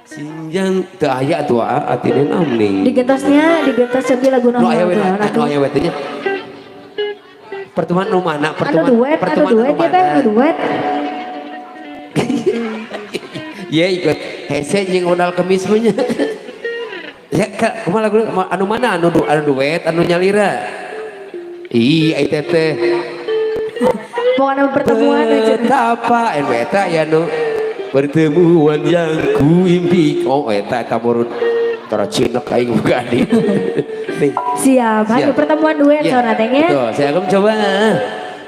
Sinjang teu aya atuh atine naon. Digentosnya, digentos cepi laguna. Nu aya we, nu aya we teh nya. Pertemuan nu mana? Pertemuan duet, pertemuan duet ya teh, nu duet. Ye ikut hese jeung modal kemis mah nya. Ya kumaha lagu anu mana anu duet anu nyalira. Ih, ai teteh. Pokoknya pertemuan aja. Betapa eta ya nu pertemuan yang ku impi. Oh, eta eta murun tara cinek aing buka adi. Nih. Siap, ayo pertemuan duet ya, sora teh nya. Betul, saya akan coba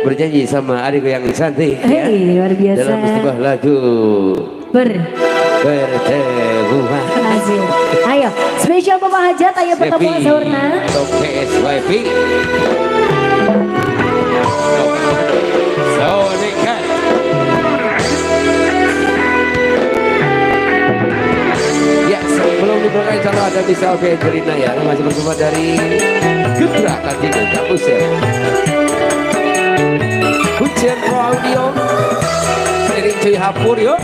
berjanji sama adikku yang cantik. Hei, ya. Luar biasa. Dalam sebuah lagu bertemuan. Asik. Ayo, spesial Bapak Hajat, ayo pertemuan saurna. Top PSYP. Ada bisa Oke Angelina ya, masih bersama dari Gerak Kartini Kampus ya. Hujan Audio, sering cuy hapur yuk.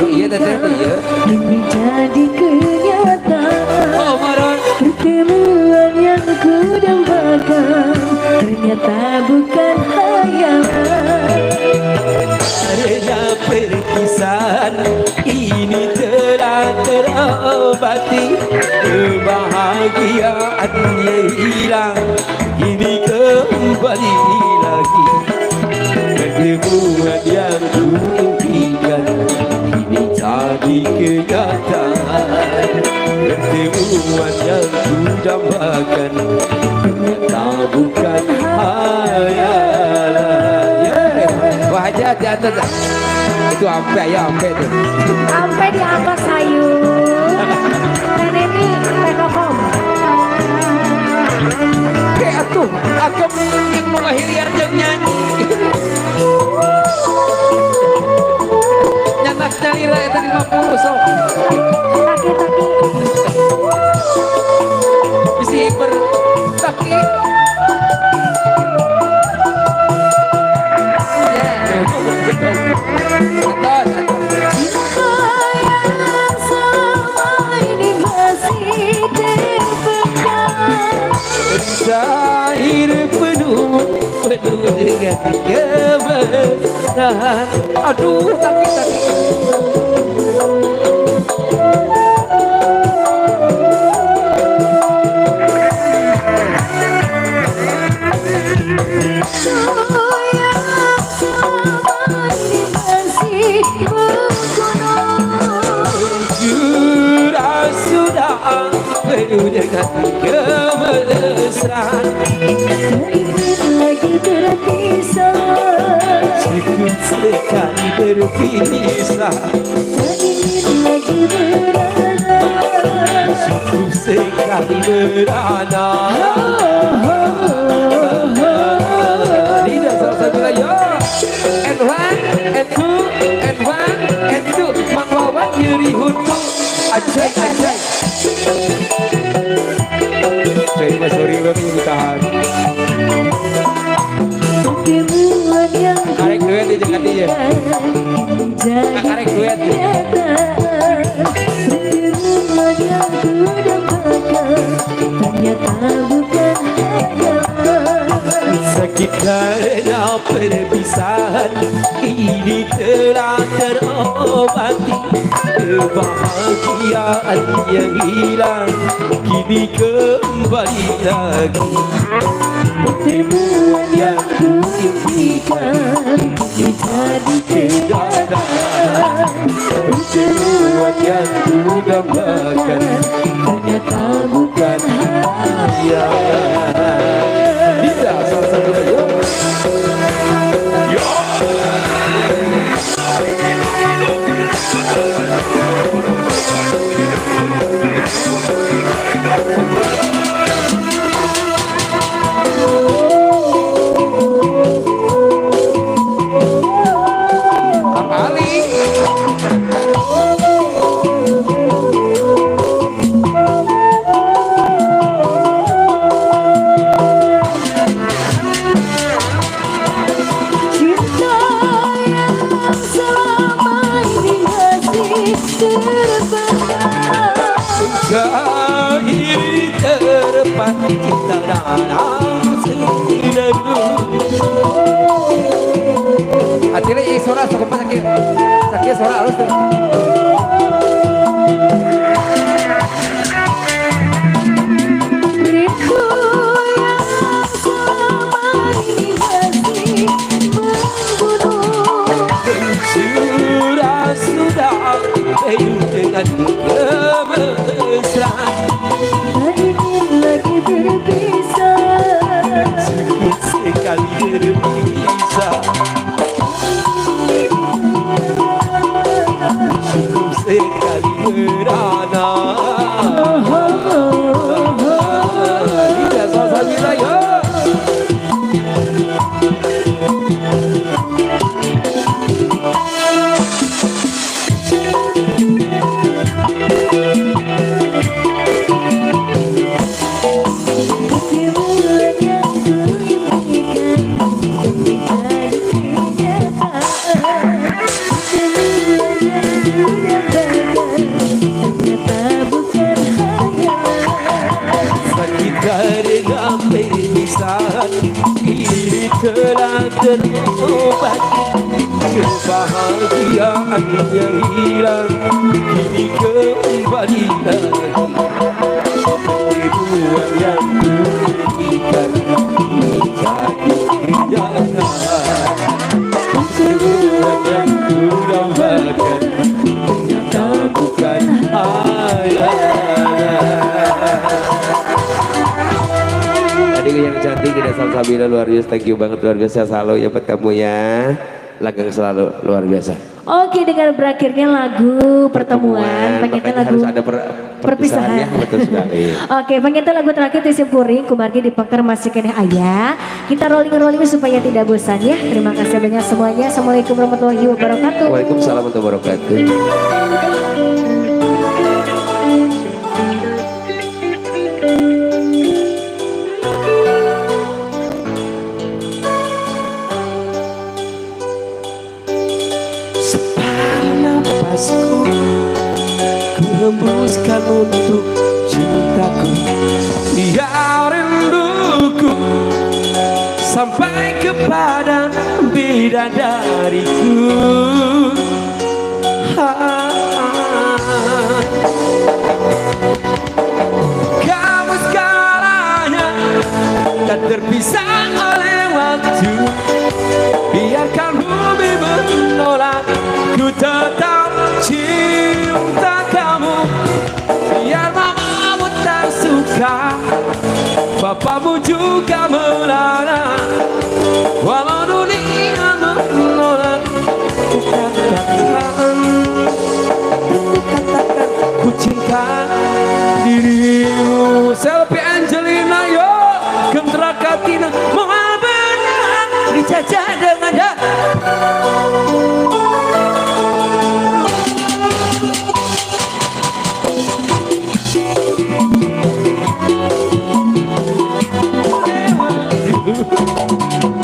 Iya teteh iya. Ini jadi kenyataan. Oh maron. Pertemuan yang ku dambakan ternyata bukan hayalan. Karena perpisahan ini telah terobati, kebahagiaan yang hilang ini kembali lagi. Pertemuan yang ku impikan ini jadi kenyataan. Pertemuan yang ku dambakan ternyata bukan hayalan. Wah aja di atas itu ampe ya, ampe tuh. Ampe di atas sayur. Teh Neni, Teh Kokom. Oke atuh, aku mungkin mengakhiri jeung nyanyi. Nyanak nyalira eta 50 sok. Taki taki. Bisi hiper taki. Cinta yang selama ini masih terpendam, Cair penuh penuh dengan kemesraan. Aduh taki taki. Yang selama ini masih menggunung. Sudah sudah penuh dengan kemesraan. Tak ingin lagi berpisah, Cukup sekali berpisah, tak ingin lagi merana. Cukup sekali merana. Tidak salah satu lagi. And one, and two, and one, and two. Mang Wawan nyeri huntu. Acai, acai. Cai mas sorry banget ini tahan. Pertemuan yang Karek duet di Jakarta ya. jadi Karek duet. kenyataan. Pertemuan yang ku dambakan ternyata bukan hayalan. Sakit karena perpisahan ini telah terobati, kebahagiaan yang hilang kini kembali lagi. Pertemuan yang ku impikan kini jadi kenyataan. Pertemuan yang ku dambakan Ternyata bukan hayalan. Tidak salah satu lagi. Yo. Kembali. Cinta yang selama ini masih terpendam. Cair terpancing cinta dalam sendu. Atile ieu suara sok sakit. Sakit suara halus tuh. Rindu yang selama ini masih membunuh. Sudah sudah penuh dengan kemesraan. Tak ingin lagi berpisah, Cukup sekali berpisah, cukup sekali merana. Tidak salah satu ya. Karena perpisahan ini telah terobati. Kebahagiaan yang hilang kini kembali lagi. Ribuan yang kuberikan jadi kenyataan. Semua yang ku dambakan ternyata bukan hayalan. Tadi yang cantik di Dasar Sabila luar biasa, thank you banget, luar biasa selalu ya buat kamu ya. Langgeng selalu luar biasa. Oke, dengan berakhirnya lagu pertemuan, pengen lagu harus ada perpisahan ya, betul sekali. Oke, pengen lagu terakhir Tisipuring kumargi di Pekar masih keneh aya. Kita rolling-rolling supaya tidak bosan ya. Terima kasih banyak semuanya. Assalamualaikum warahmatullahi wabarakatuh. Waalaikumsalam warahmatullahi wabarakatuh. Ku hembuskan untuk cintaku, biar rinduku sampai kepada bidadariku. Kamu segalanya tak terpisah oleh waktu. Biarkan bumi menolak, ku tetap cinta kamu. Biar mamamu tak suka, bapamu juga melarang. Walau dunia menolak, ku katakan, ku katakan, ku cinta dirimu. Selfie Angelina yo, Kendra Katina, moal benar dijajah dengan ya.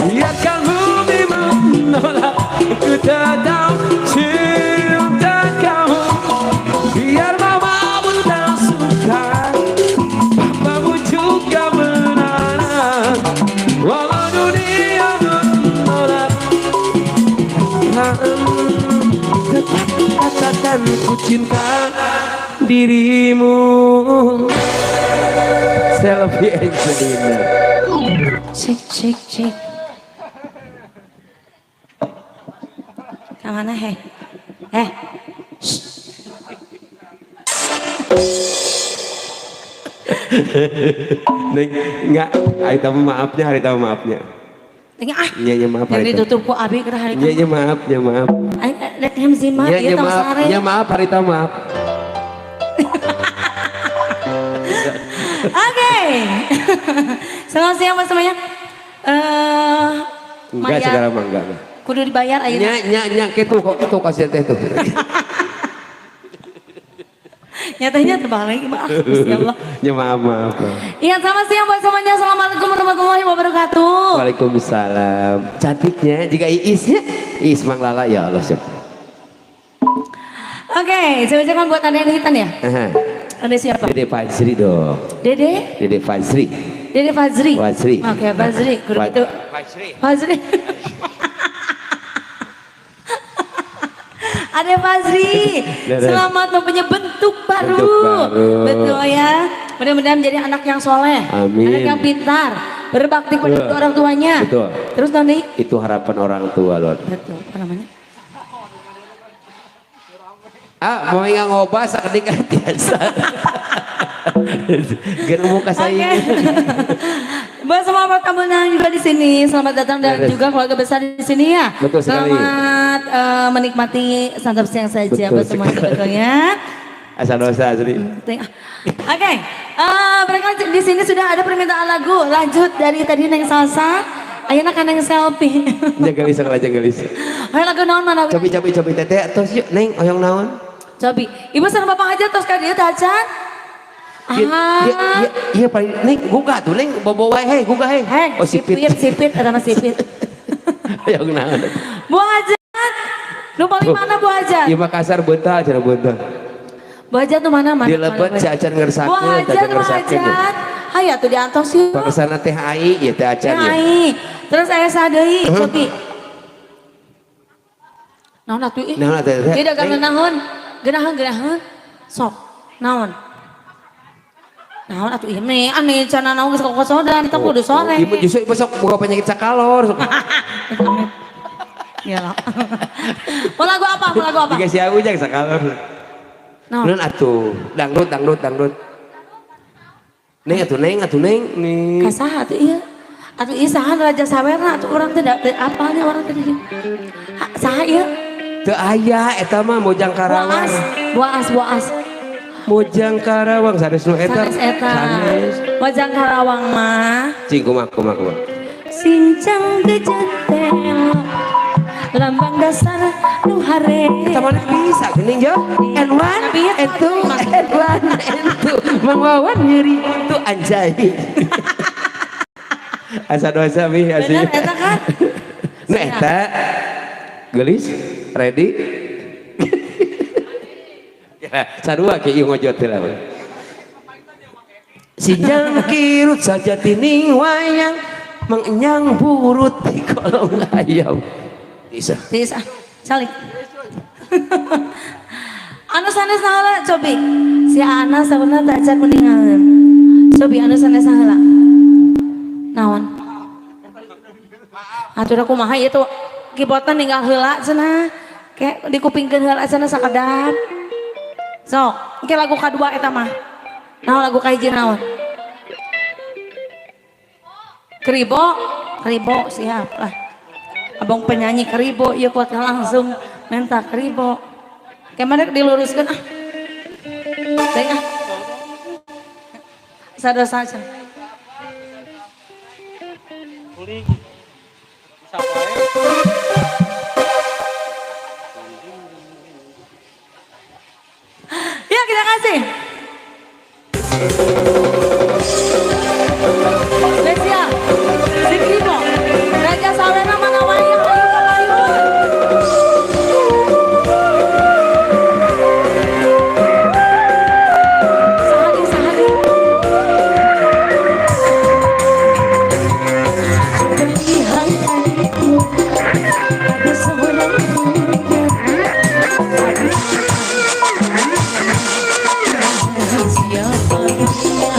Biarkan bumi menolak, ku tetap cinta kamu. Biar mamamu tak suka, papamu juga melarang. Walau dunia menolak, tetap katakan ku cinta dirimu. Selfie Angelina. Cek cek cek. Kamana heh? Heh. Neng, enggak, hari tamu maafnya, hari tamu maafnya. Neng ah. Iya, iya maaf hari. Yang ditutup ku abi keur hari tamu. Iya, iya maaf, ya maaf. Aing rek hem zima ieu tong sare. Iya maaf, hari tamu maaf. Oke. Selamat siang Mas semuanya. Enggak segala mah enggak. Kudu dibayar ayeuna. Nya nya nya kitu kok tuh kasih teh tuh. Nyatanya terbalik maaf ya Allah. Ya maaf maaf. Iya selamat siang buat semuanya. Assalamualaikum warahmatullahi wabarakatuh. Waalaikumsalam. Cantiknya jika Iisnya Iis Mang Lala ya Allah siap. Oke, saya bacakan buat Anda yang hitam ya. Ada siapa? Dede Fajri dong. Dede? Dede Fajri. Dede Fajri. Fajri. Oke, Fajri. Kudu gitu. Fajri. Fajri. Ada Fajri. Selamat mempunyai bentuk baru. Bentuk baru. Betul ya. Mudah-mudahan menjadi anak yang soleh. Amin. Anak yang pintar, berbakti kepada orang tuanya. Betul. Terus nanti? Itu harapan orang tua loh. Betul. Apa namanya? Ah, mau yang ngobah sakedik biasa. Germu kasih. Buat semua tamu juga di sini, selamat datang dan juga keluarga besar di sini ya. Betul sekali. Selamat menikmati santap siang saja buat semua sebetulnya. Asal dosa asli. Oke, barangkali di sini sudah ada permintaan lagu. Lanjut dari tadi Neng Salsa, ayeuna ka Neng Selfie. Jaga gelis, jaga gelis. Ayo lagu naon mana? Cobi cobi cobi teteh tos yuk Neng oyong naon? Cobi, ibu sareng bapak aja tos ka dieu teh acan. Iya, iya paling Neng gugah tuh Neng bobo wae hei gugah hei. Hei, oh sipit sipit eta mah sipit. Oyong naon? Bu Hajat. Nu paling mana Bu Hajat? Ieu Makassar beuntal cenah beuntal. Bu Hajat nu mana mana? Di lebet si acan ngersakeun, Bu Hajat, acan Bu ngersakeun. Hajat. Hayu atuh diantos yuk. Bangsana teh ai ieu teh acan ya. Ai. Terus aya sadeui cobi. Naon atuh ih? Naon atuh teh? Ieu dagang naon? Geunaheun geunaheun. Sok. Naon? Naon atuh ieu meh aneh cenah naon geus kokosodan eta kudu sore. Ieu justru ieu sok boga penyakit sakalor. Sok. Ya lah. Mau lagu apa? Mau lagu apa? Dikasih aku jangan sakalor. Naon? Naon atuh? Dangdut dangdut dangdut. Neng atuh neng atuh neng nih. Ka saha atuh ieu? Atuh ieu saha Raja Sawerna atuh urang teh da teu apalnya urang teh di dieu. Saha ieu? Teu aya eta mah Mojang Karawang. Boas, Boas, Boas. Mojang Karawang sanes nu eta. Sanes eta. Sanes. Mojang Karawang mah. Cing kumaha kumaha kumaha. Sincang gejetel lambang dasar nu hare. Eta mana bisa geuning yo. N1, N2, N1, N2. Mang Wawan nyeri tuh anjay. Asa dosa bih asli. Bener eta kan? Nu eta geulis ready. Ya, sarua ke ieu ngojot teh lah. Sinjang kirut sajatining wayang mengenyang burut di kolong ayam. Bisa. Bisa. Calik. Anu sanes saheula cobi. Si Ana sabenerna teu acan kuningaeun. Cobi anu sanes saheula. Naon? Atuh da kumaha ieu tuh keyboardna ninggal heula cenah. Ke dikupingkeun heula cenah sakedap. Sok, engke lagu kadua eta mah. Naon lagu kahiji naon? Kribo, kribo siap lah. Abang penyanyi kribo, ieu kuat langsung minta kribo. Kemana diluruskan ah? Baik ah. Sadar saja. Guling. Bisa wae. Ya kita kasih. Spesial. Si Kribo. Raja Sawerna mana wayang ayo ka payun. Saha deui, saha deui? Terlihat hatiku ada seorang muda. Siapa dia?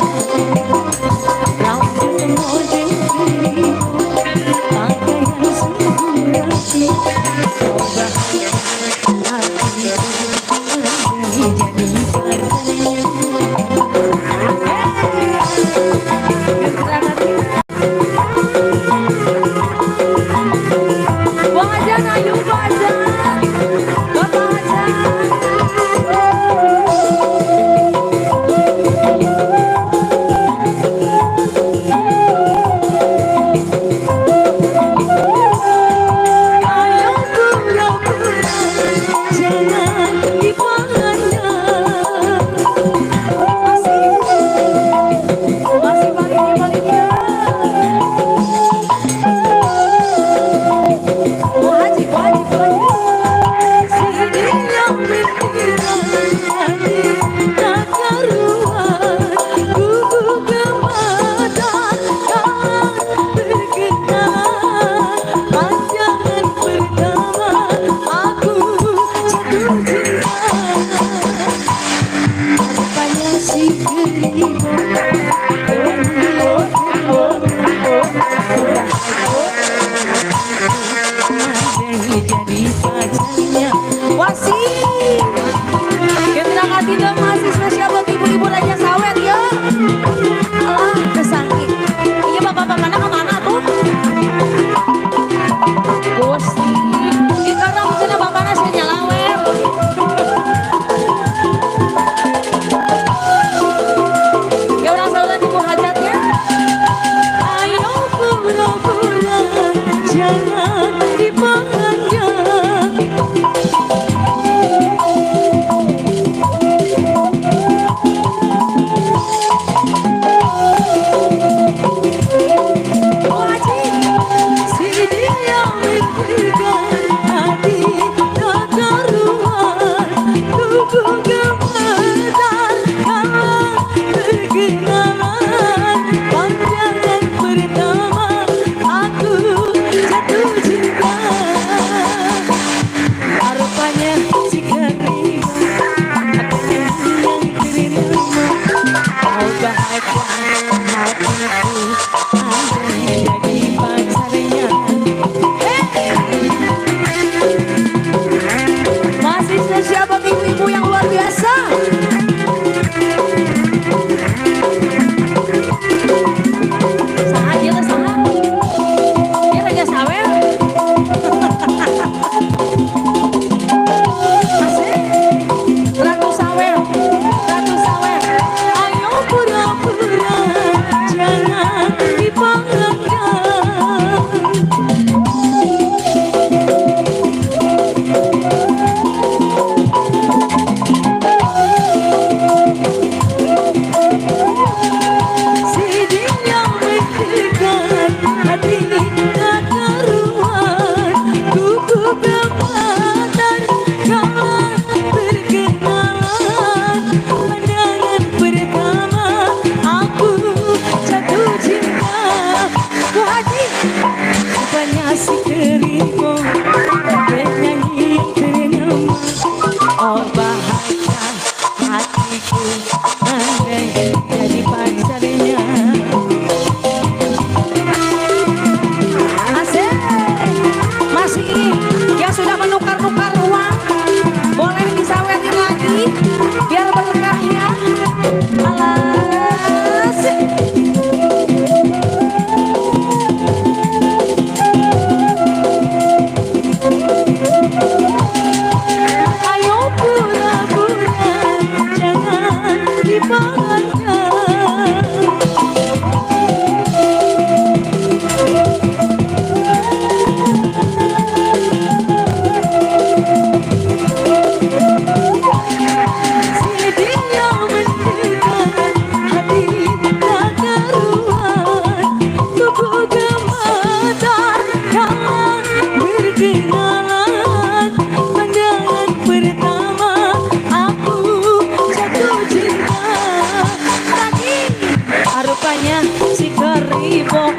Pacarnya si Keribo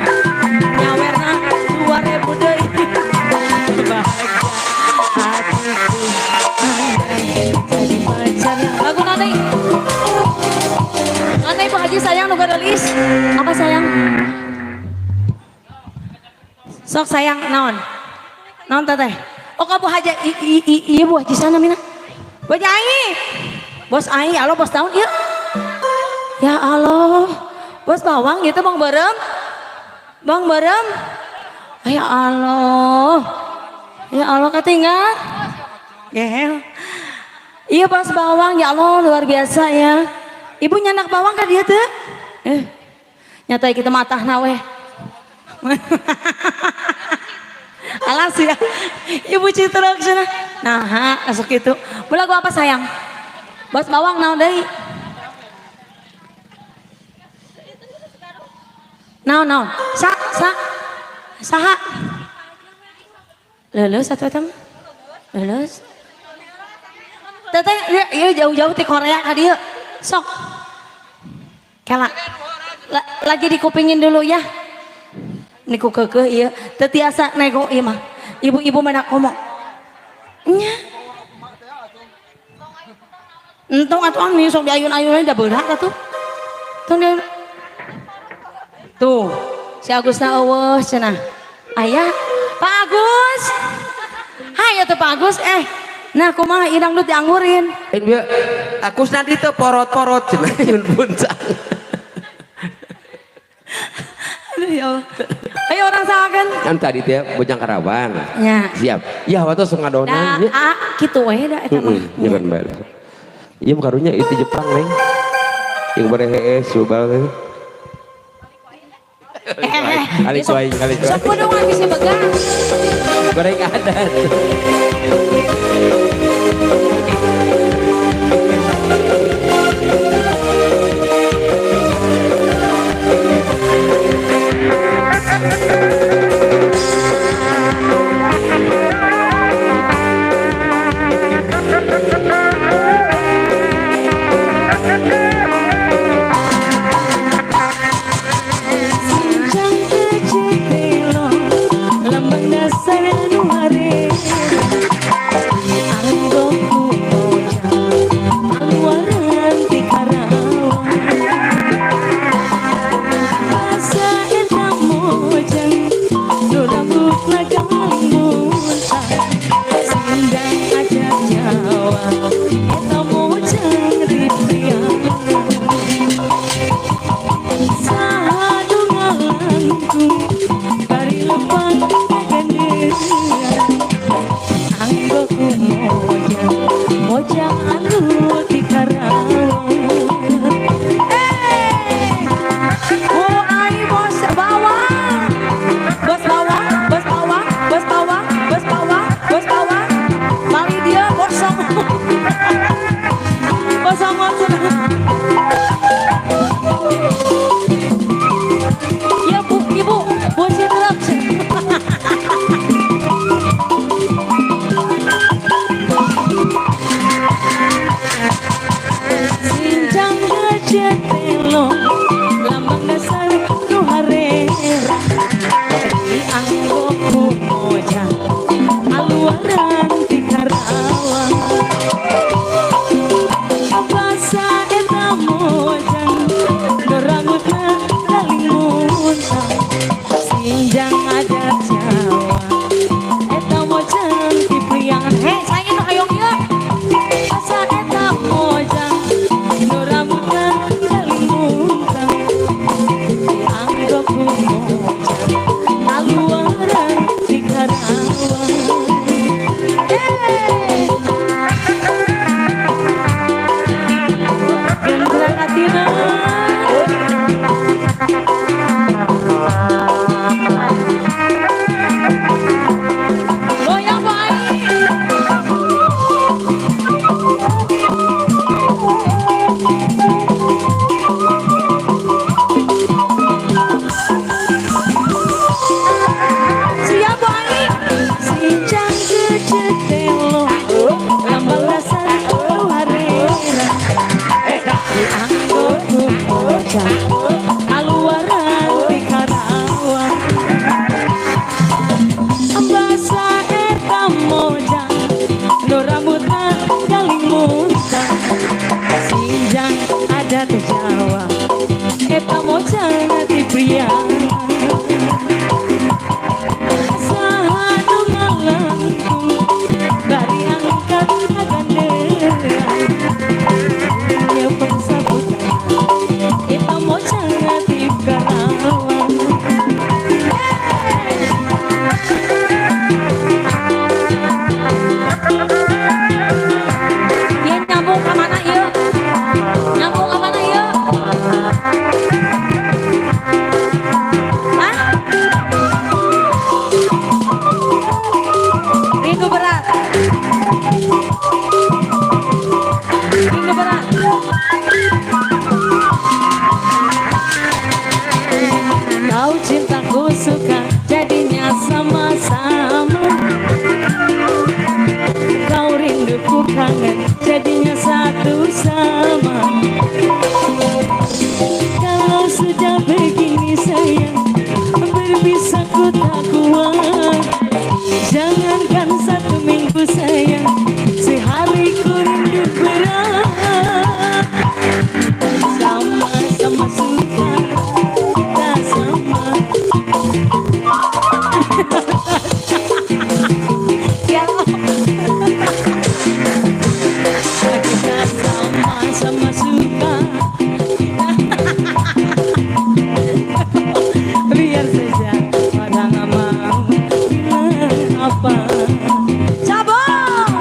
nyawerna 2000 deui. Bahagia hatiku andai jadi pacarnya. Lagu nanti. Nanti Pak Haji sayang nu garelis. Apa sayang? Sok sayang naon? Naon teteh? Oh ka Bu Haji ieu Bu Haji sana mina. Bu Haji Ai. Bos Ai, halo bos naon ieu? Ya Allah. Bos bawang gitu Bang Berem. Bang Berem. Ya Allah. Ya Allah ketinggal. Gehel. Iya bos bawang ya Allah luar biasa ya. Ibu nyanak bawang kan dia tuh? Nyata kita matahna weh. Alas ya. Ibu Citra sana. Nah, masuk itu. Mau lagu apa sayang? Bos bawang naon deui? Naon naon? Sa sa saha? Lulus atau eta mah? Lulus. Teteh, ieu jauh-jauh ti Korea ka dieu. Sok. Kela. Lagi dikupingin dulu ya. Niku keukeuh ieu, teu tiasa nego ieu mah. Ibu-ibu mana komo. Nya. Entong atuh nih sok diayun-ayun da berat atuh. Tong diayun. Tuh, si Agusna eueuh cenah. Aya, Pak Agus. Hai atuh Pak Agus. Nah kumaha ieu dangdut dianggurin. Bieu Agus nanti teu porot-porot cenah yun puncak. Aduh ya Allah. Ayo orang sahakan. Kan tadi teh Bojang Karawang. Ya. Siap. Ya waktu sok ngadonan Da, nya. a kitu we da eta mah. Heeh, nyeban bae. Iya karunya itu Jepang neng. Yang berehees subal teh. Kali cuai, kali cuai. Sok kudungan bisa begang. Goreng adat. Sinjang kecetelo lambang dasar nu harera anggo ku mojang aluaran ti Karawang asa eta mojang nu rambutna kalimuntang sindang adat Jawa eta mojang ripriang sahadu ngalangkung bari lempang kagendean anggo ku mojang mojang anu ti Karawang. Oh ai bos bawang. Bos bawang, bos bawang, bos bawang, bos bawang, bos bawang. Mari dia kosong. Kosong kosong. Ya bu, ibu, Bu Citra. Sinjang gecetelo lambang dasar nu harera di anggo ku mojang aluaran ti Karawang basa eta mojang nu rambutna kalimuntang sinjang adat Jawa eta mojang ti Priangan. Hei, saya nu hayang ieu. Asa eta mojang nu rambutna kalimuntang dianggo ku mojang aluaran ti Karawang. Gendra atina. Goyang Bu Ai. Kau cintaku suka, jadinya sama-sama. Kau rindu ku kangen, jadinya satu sama. Kalau sudah begini sayang, berpisah ku tak kuat. Jangankan satu minggu sayang, sehari ku rindu berat. Sama-sama suka, kita sama. Ya, kita sama-sama suka. Biar saja orang mau bilang apa. Cabang,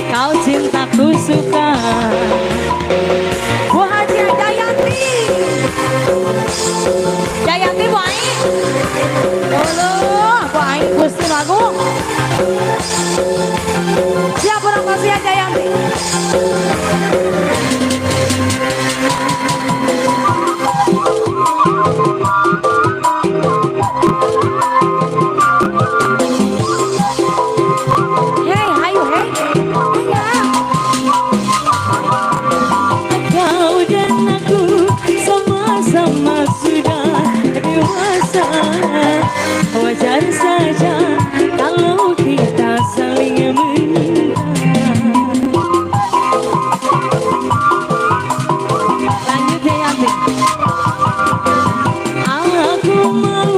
kau cintaku suka. Bu Haji Jayanti, Jayanti Bu Ai. Uluh, Bu Ai Gusti lagu. Siap orang pasien Jayanti. Hei, hayu hei. Ayo. Kau dan aku sama-sama sudah dewasa. Wajar saja kalau kita saling meminta. Lanjut ya Yanti. Aku mau.